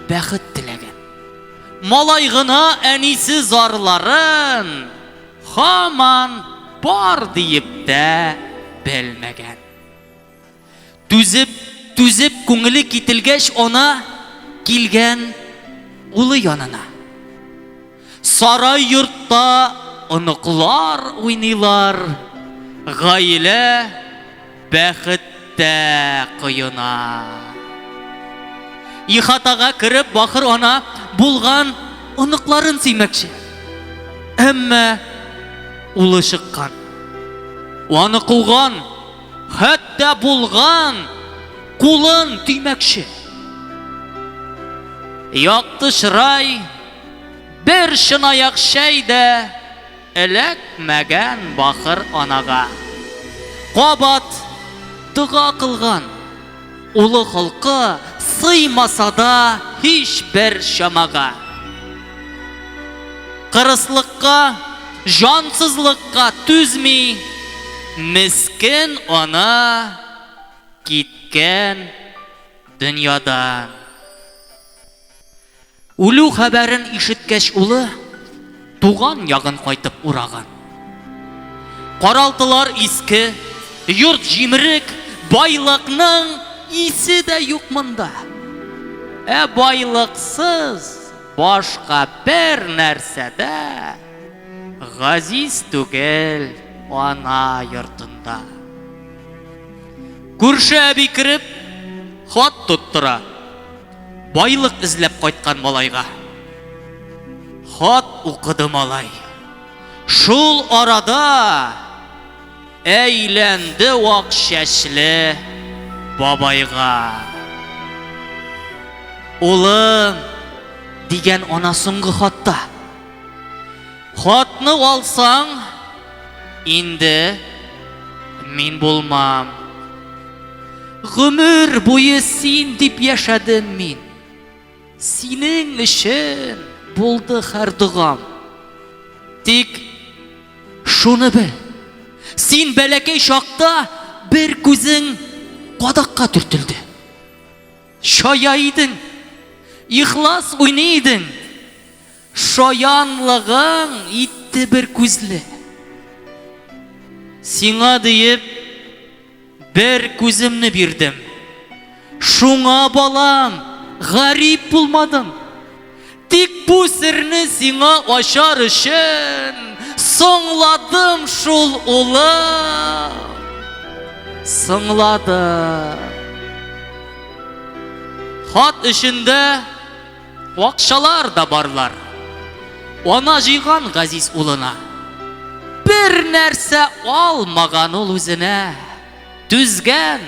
[SPEAKER 2] бәхет теләгән. Малай гына әнисе зарларын һаман бар диеп тә белмәгән. Түзеп, түзеп күңеле кителгәч, ана килгән улы янына. Сарай йортта оныклар уйныйлар, гаилә бәхеттә коена. Ихатага кереп бахыр ана булган оныкларын сөймәкче. Әмма улы чыккан. Аны куган, хәтта булган кулын төймәкче. Якты чырай, бер чынаяк чәй дә эләкмәгән бахыр анага. Кабат дога кылган, улы холкы сыймаса да һичбер чамага. Кырыслыкка, җансызлыкка түзми, мескен ана киткән дөньядан. Үлү хәбәрен ишеткәч улы, туган ягын кайтып ураган. Каралтылар иске, йорт җимерек, байлыкның исе дә юк монда. Ә байлыксыз башка бер нәрсә дә газиз түгел ана йортында. Күрше әби кереп, хат тоттыра. Байлык эзләп кайткан малайга. Хат укыды малай. Шул арада әйләнде вак чәчле бабайга. Улым, дигән ана соңгы хатта. Хатны алсаң, инде мин булмам. Гомер буе син дип яшәдем мин. Синең өчен булды һәр догам. Тик шуны бел. Син бәләкәй чакта бер күзең кадакка төртелде. Чая идең, ихлас уйный идең. Шаянлыгың итте бер күзле. Сиңа диеп бер күземне бирдем. Шуңа балам, гарип булмадым. Тик бу серне сиңа ачар өчен соңладым шул, улым. Соңладым. Хат эчендә акчалар да барлар. Ана җыйган газиз улына. Бер нәрсә алмаган ул үзенә. Түзгән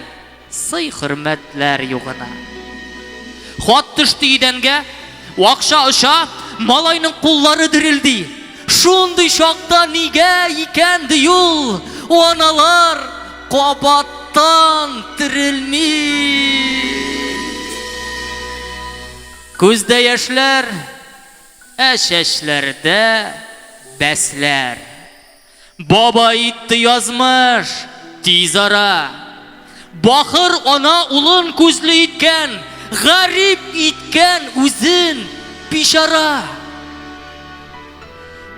[SPEAKER 2] сый-хөрмәтләр югына. Хат төште идәнгә, акча оча, малайның куллары дерелди. Шундый чакта нигә икән ди ул, аналар кабаттан терелми. Күздә яшьләр, ә чәчләрдә бәсләр. Баба итте язмыш, тиз ара. Бахыр ана улын күзле иткән, гарип иткән үзен, бичара.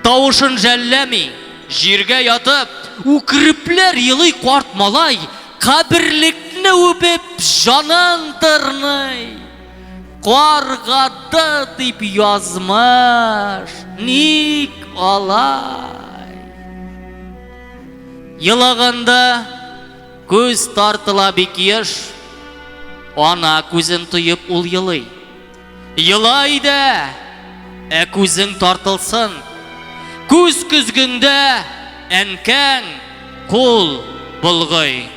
[SPEAKER 2] Тавышын жәлләми, җиргә ятып, үкерепләр елый карт малай, каберлекне үбеп, җанын тырный. Каргады дип язмыш, ник алай? Елаганда күз тартыла бик еш, ана күзен тоеп ул елый. Ела әйдә, ә күзең тартылсын. Күз көзгеңдә әнкәң кул болгый.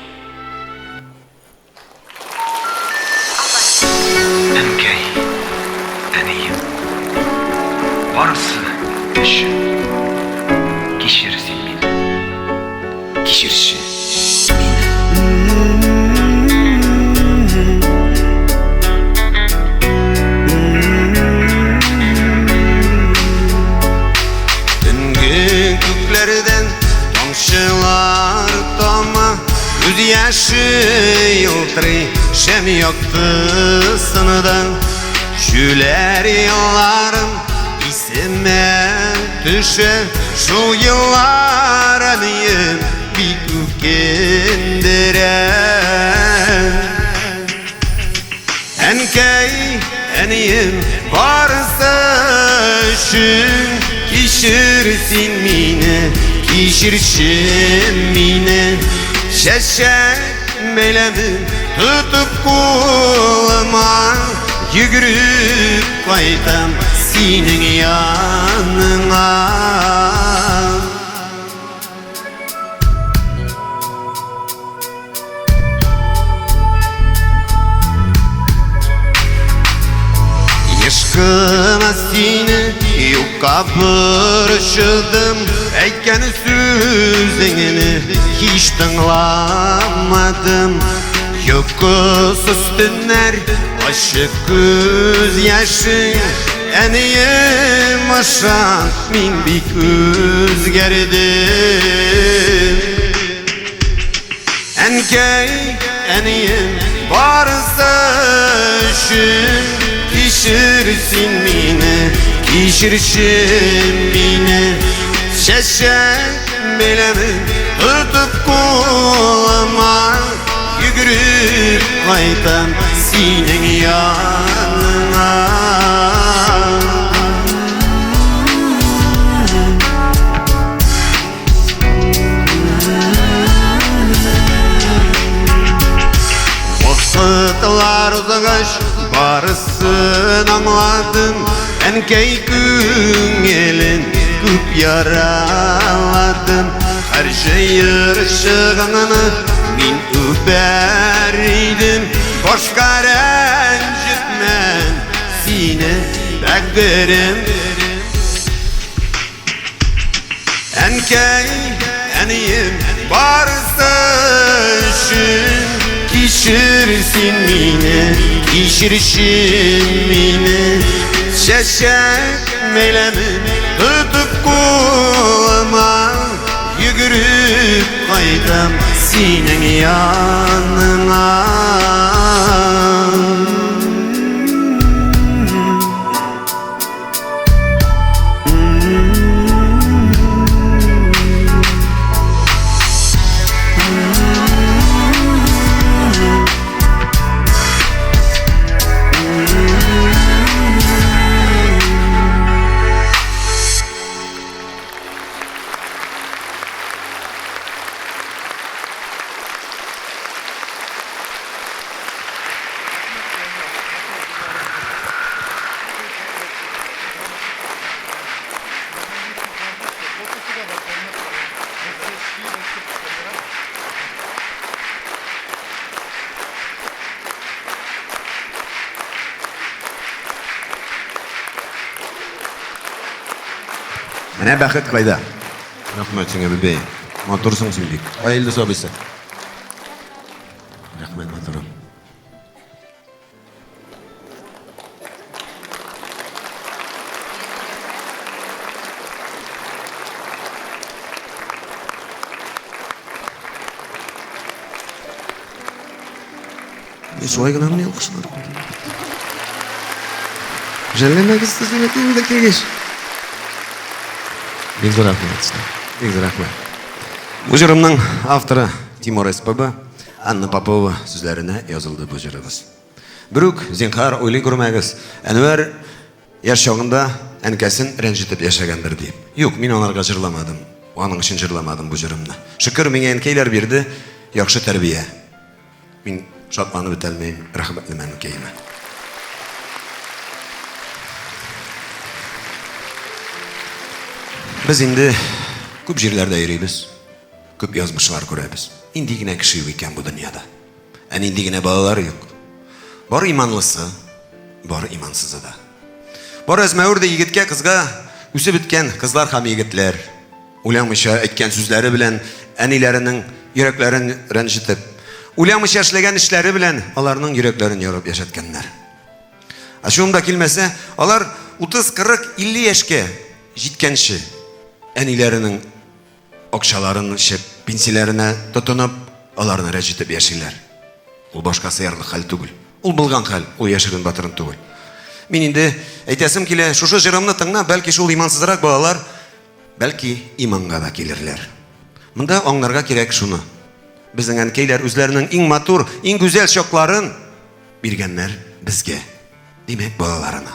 [SPEAKER 5] Әнкәй, әнием, барысы өчен кичер син мине, кичерче мине.
[SPEAKER 1] яше елтырый шәм яктысында. Җүләр елларым исемә төшә, шул еллар әнием бик үкендерә. Әнкәй, әнием, барысы өчен кичер син мине, кичерче мине. Чәчәк бәйләмен тотып кулыма, йөгереп кайтам синең яныңа. Еш кына сине юкка борчыдым, әйткән сүзеңне һич тыңламадым. Йокысыз төннәр, ачы күз яшең, әнием ышан, мин бик үзгәрдем. Әнкәй, әнием, барысы өчен кичер син мине, кичерче мине. Чәчәк бәйләмен тотып кулыма, йөгереп кайтам синең яныңа. Вакытлар узгач, барысын аңладым, әнкәй күңелен күп яраладым. Һәр җыерчыгыңны мин үбәр идем, башка рәнҗетмәм сине, бәгырем. Әнкәй, әнием, барысы өчен кичер син мине, кичерче мине. Чәчәк бәйләмен тотып кулыма, йөгереп кайтам синең яныңа. Менә бәхет кайда. Рәхмәт сиңа, бибәй. Матурсың син бик. Кая Илдус абыйсы? Рәхмәт, матурым. Шулай гына мени алкышлар? Жәлләмәгез сез мине кемдер килгәч. Бик зур рәхмәт сезгә. Бик зур рәхмәт. Бу җырымның авторы Тимур СПБ, Анна Попова сүзләренә язылды бу җырыбыз. Берүк, зинһар, уйлый күрмәгез, Әнвәр яшь чагында әнкәсен рәнҗетеп яшәгәндер дип. Юк, мин анарга җырламадым. Аның өчен җырламадым бу җырымны. Шөкер, миңа әнкәйләр бирде яхшы тәрбия. Мин шатланып бетәлмим, рәхмәтлемен әнкәемә. Без инде күп җирләрдә йөрибез, күп язмышлар күрәбез. Нинди генә кеше юк икән бу дөньяда. Ә нинди генә балалар юк. Бар иманлысы, бар имансызы да. Бар әзмәвер дә егеткә, кызга үсеп беткән кызлар һәм егетләр. Уйламыйча әйткән сүзләре белән әниләренең йөрәкләрен рәнҗетеп, уйламыйча эшләгән эшләре белән аларның йөрәкләрен ярып яшәткәннәр. Ачуым да килмәсә, алар 30, 40, 50 яшькә җиткәнче әниләренең акчаларын эчеп, пенсияләренә тотынып, Аларны рәнҗетеп яшиләр. Ул башка сыярлык хәл түгел. Ул булган хәл, ул яшерен батырын түгел. Мин инде әйтәсем килә, шушы җырымны тыңла, бәлки шул имансызрак балалар, бәлки иманга да килерләр. Монда аңларга кирәк шуны. Безнең әнкәйләр үзләренең иң матур, иң гүзәл чакларын биргәннәр безгә. Димәк, балаларына.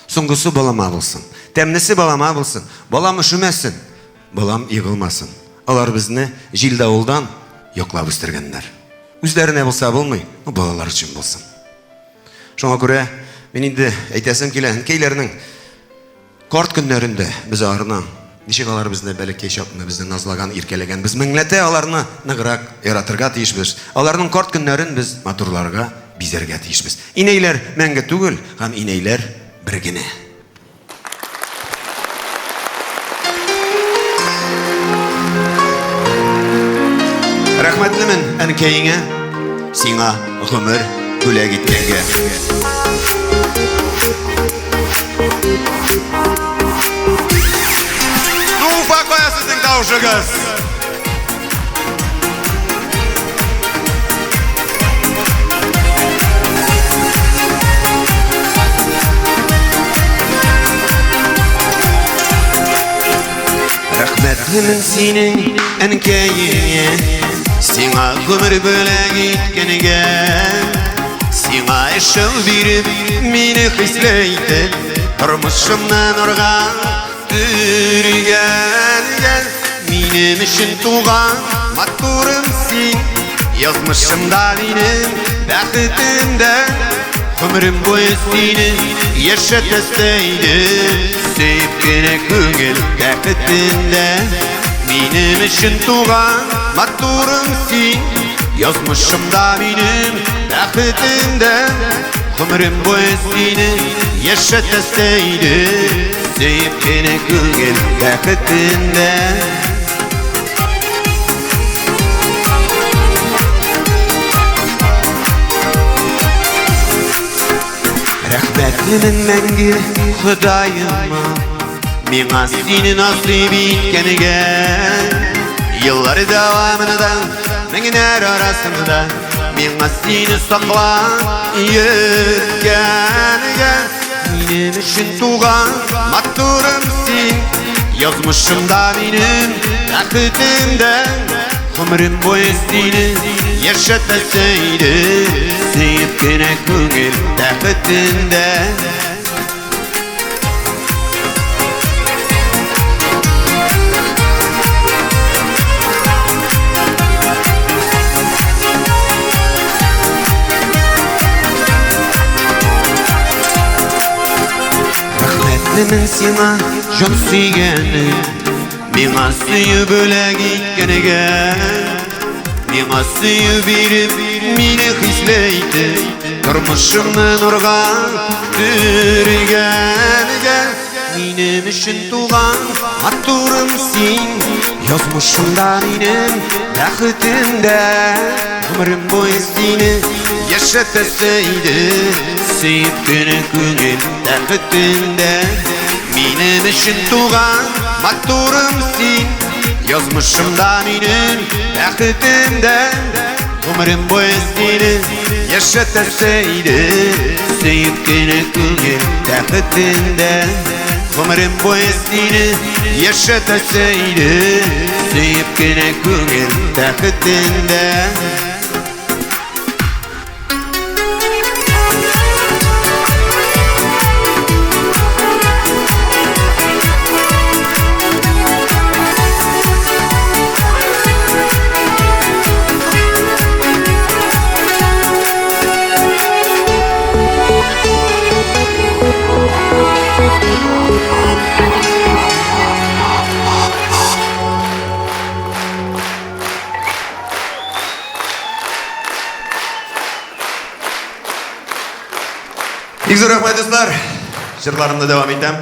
[SPEAKER 1] Соңгысы балама булсын. Тәмлесе балама булсын. Балам өшемәсен. Балам егылмасын. Алар безне җил-давылдан яклап үстергәннәр. Үзләренә булса булмый, ну балалар өчен булсын. Шуңа күрә мин инде әйтәсем килә, әнкәйләрнең карт көннәрендә без аларны, ничек алар безне бәләкәй чакны безне назлаган, иркәләгән, без меңләтә аларны ныграк яратырга тиешбез. Аларның карт көннәрен без матурларга, бизәргә тиешбез. Инәйләр мәңге түгел, һәм инәйләр бер генә. Рәхмәтлемен әнкәеңә, сиңа гомер бүләк иткәнгә. Ну, Уфа, кая сезнең тавышыгыз? Рәхмәтлемен синең әнкәеңә, сиңа гомер бүләк иткәнгә. Сиңа эшел биреп, мине хисле итеп, тормышымны нурга Төргәнгә минем өчен туган матурым син. Язмышымда минем бәхетем дә. Гомерем буе сине яшәтәсе иде. Сөеп кенә күңел бәхетендә. Минем өчен туган матурым син. Язмышымда минем бәхетем дә. Гомерем буе сине яшәтәсе иде. Сөеп кенә күңел бәхетендә. Рәхмәтлемен мәңге Ходаема, миңа сине насыйп иткәнгә. Еллар дәвамында, меңнәр арасында миңа сине саклап йөрткәнгә. Минем өчен туган матурым син. Язмышымда минем бәхетем дә. Гомерем буе сине яшәтәсе иде. Сөеп кенә күңел бәхетендә. Рәхмәтлемен сиңа, җан сөйгәнем, миңа сөю бүләк иткәнгә. Миңа сөю биреп, мине хисле итеп, тормышымны нурга төргәнгә. Минем өчен туган матурым син, язмышымда минем бәхетем дә. Гомерем буе сине яшәтәсе иде, сөеп кенә күңел бәхетендә. Минем өчен туган матурым син, язмышымда минем бәхетем дә. Гомерем буе сине яшәтәсе иде, сөеп кенә күңел бәхетендә. Гомерем буе сине яшәтәсе иде, сөеп кенә күңел бәхетендә. Бик зур рәхмәт, дуслар. Җырларымны дәвам итәм.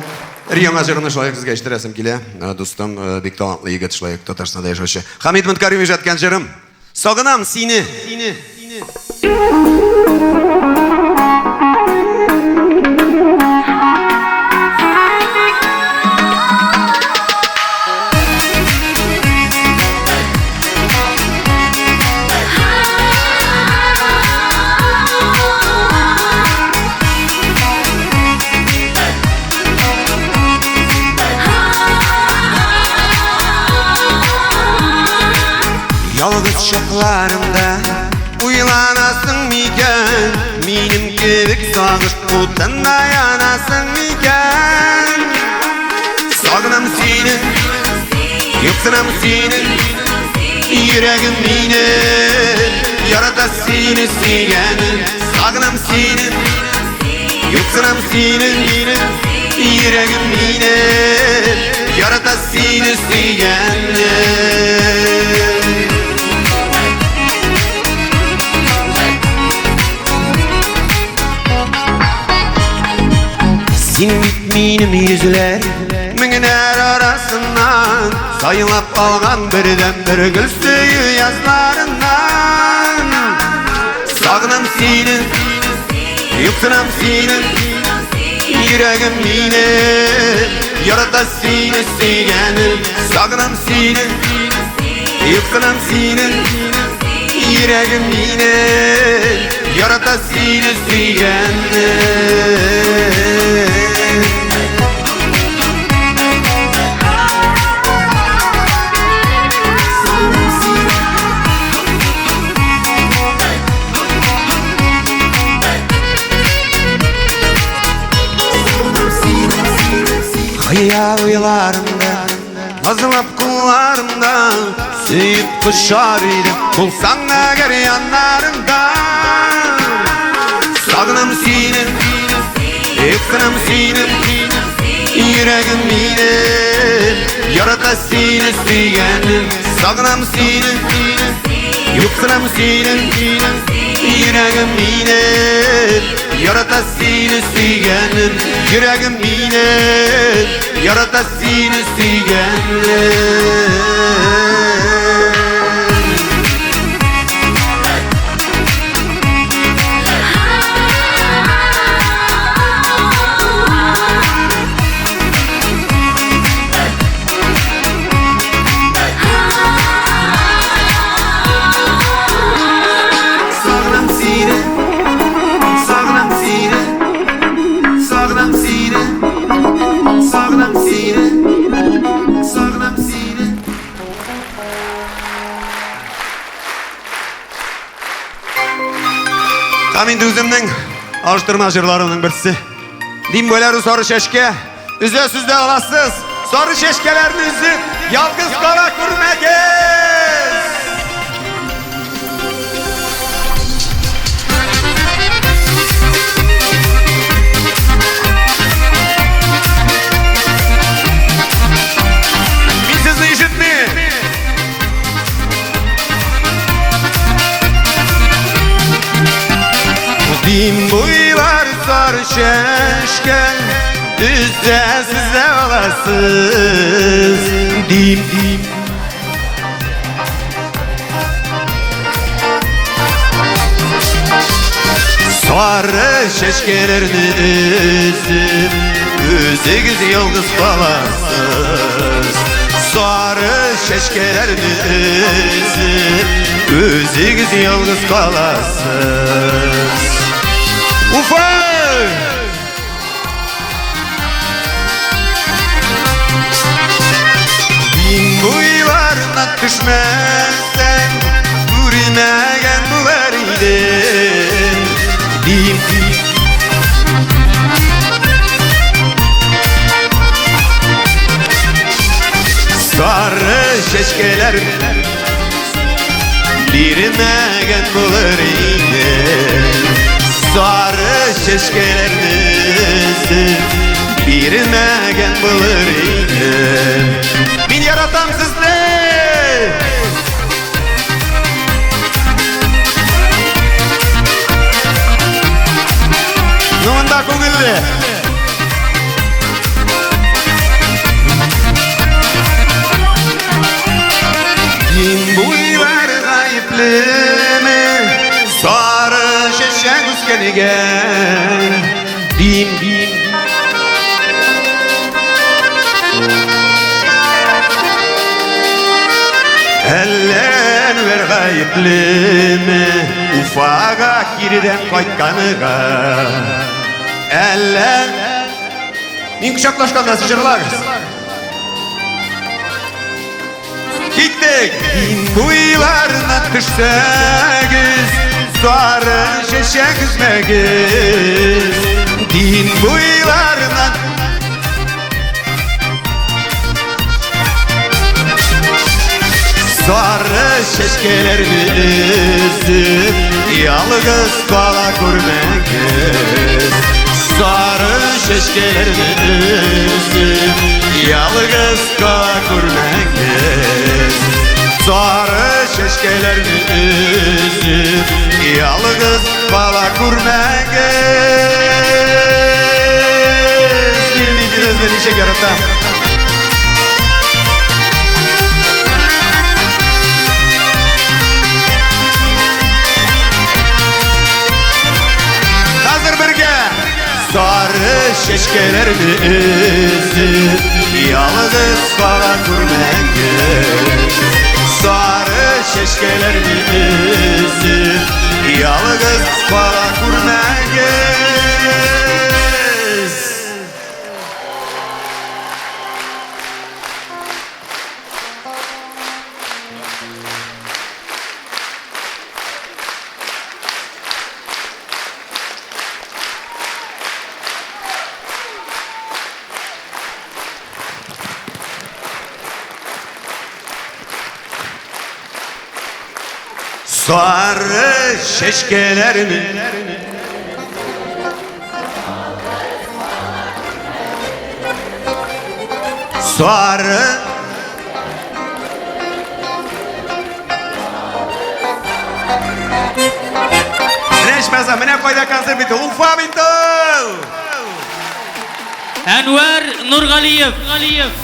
[SPEAKER 1] Бер яңа җырны шулай ук сезгә ишеттерәсем килә. Дустым, бик талантлы егет, шулай ук Татарстанда яшәүче. Хамид Мөнкарим иҗат иткән җырым. Сагынам сине. Сине. Чакларымда уйланасың микән? Минем кебек сагыш утында янасың микән? Сагынам сине, юксынам сине, йөрәгем мине ярата сине сөйгәнем. Сагынам сине, юксынам сине, йөрәгем мине ярата сине сөйгәнем. Син бит минем йөзләр меңнәр арасыннан сайлап алган бердәнбер гөл сөю язларыннан. Сагынам сине, юксынам сине, йөрәгем мине ярата сине сөйгәнем. Сагынам сине, юксынам сине, йөрәгем мине ярата сине сөйгәнем. Хыял уйларымда, назлап кулларымда, сөеп кочар идем, булсаң әгәр яннарымда. Сагынам сине, юксынам сине, йөрәгем мине ярата сине сөйгәнем. Сагынам сине, юксынам сине, йөрәгем мине ярата сине сөйгәнем. Йөрәгем мине ярата сине сөйгәнем. Сагынам сине, сагынам сине, сагынам сине, сагынам сине, сагынам сине. Һәм инде үземнең алыштырма җырларымның берсе. Дим бүләр сары чәчкә, өзәсез дә аласыз. Сары чәчкәләрне өзеп, ялгыз кала күрмәгез. Мин сезне ишетмим. Дим буйлар сары чәчкә, өзәсез дә аласыз. Дим, дим. Сары чәчкәләрне өзеп, үзегез ялгыз каласыз. Сары чәчкәләрне өзеп, үзегез ялгыз каласыз. Уфа! Дин буйларына төшмәсәң, күрмәгән булыр идем. Дим, дим. Сары чәчкәләр бирмәгән булыр идем. Сары чәчкәләрне өзеп, бирмәгән булыр идем. Мин яратам сезне! Ну, монда күңелле. Дин буйлар гаеплеме? Сары чәчәк үскәнгә. Дим, дим. Әллә Әнвәр гаеплеме? Уфага киредән кайтканыга. Әллә Мин кочаклашканда сез җырлагыз. Киттек! Буйларына төшсәгез, сары чәчәк өзмәгез. Дин буйларына Сары чәчкәләрне өзеп, ялгыз кала күрмәгез. Сары чәчкәләрне өзеп, ялгыз кала күрмәгез. Сары чәчкәләрне өзеп, ялгыз кала күрмәгез. Мин бит сезне ничек яратам. Хәзер бергә Сары чәчкәләрне өзеп, ялгыз кала күрмәгез. Сары чәчкәләрне өзеп, ялгыз кала күрмәгез. Сары чәчкәләрне Сары Менә ичмаса, менә кайда концерт бит ул. Уфа бит ул!
[SPEAKER 2] Әнвәр Нургалиев. Галиев.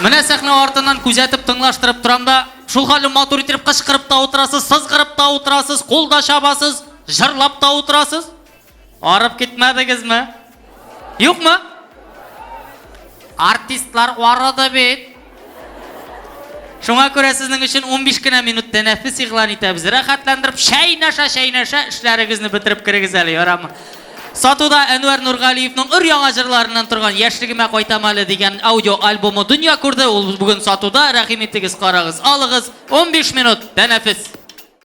[SPEAKER 2] Менә сәхнә артыннан күзәтеп, тыңлаштырып торам да, шул хәле матур итеп кычкырып та утырасыз, сызгырып та утырасыз, кул да чабасыз, җырлап та утырасыз. Арып китмәдегезме? Юкмы? Артистлар арыды бит. Шуңа күрә сезнең өчен 15 кенә минут тәнәфес игълан итәбез. Рәхәтләндереп чәйнәшә-чәйнәшә эшләрегезне бетереп керегез әле, ярамы? Сатуда Әнвәр Нургалиевның өр-яңа җырларыннан торган Яшьлегемә кайтам әле дигән аудио альбомы дөнья күрде. Ул бүген сатуда. Рәхим итегез, карагыз, алыгыз. 15 минут тәнәфес.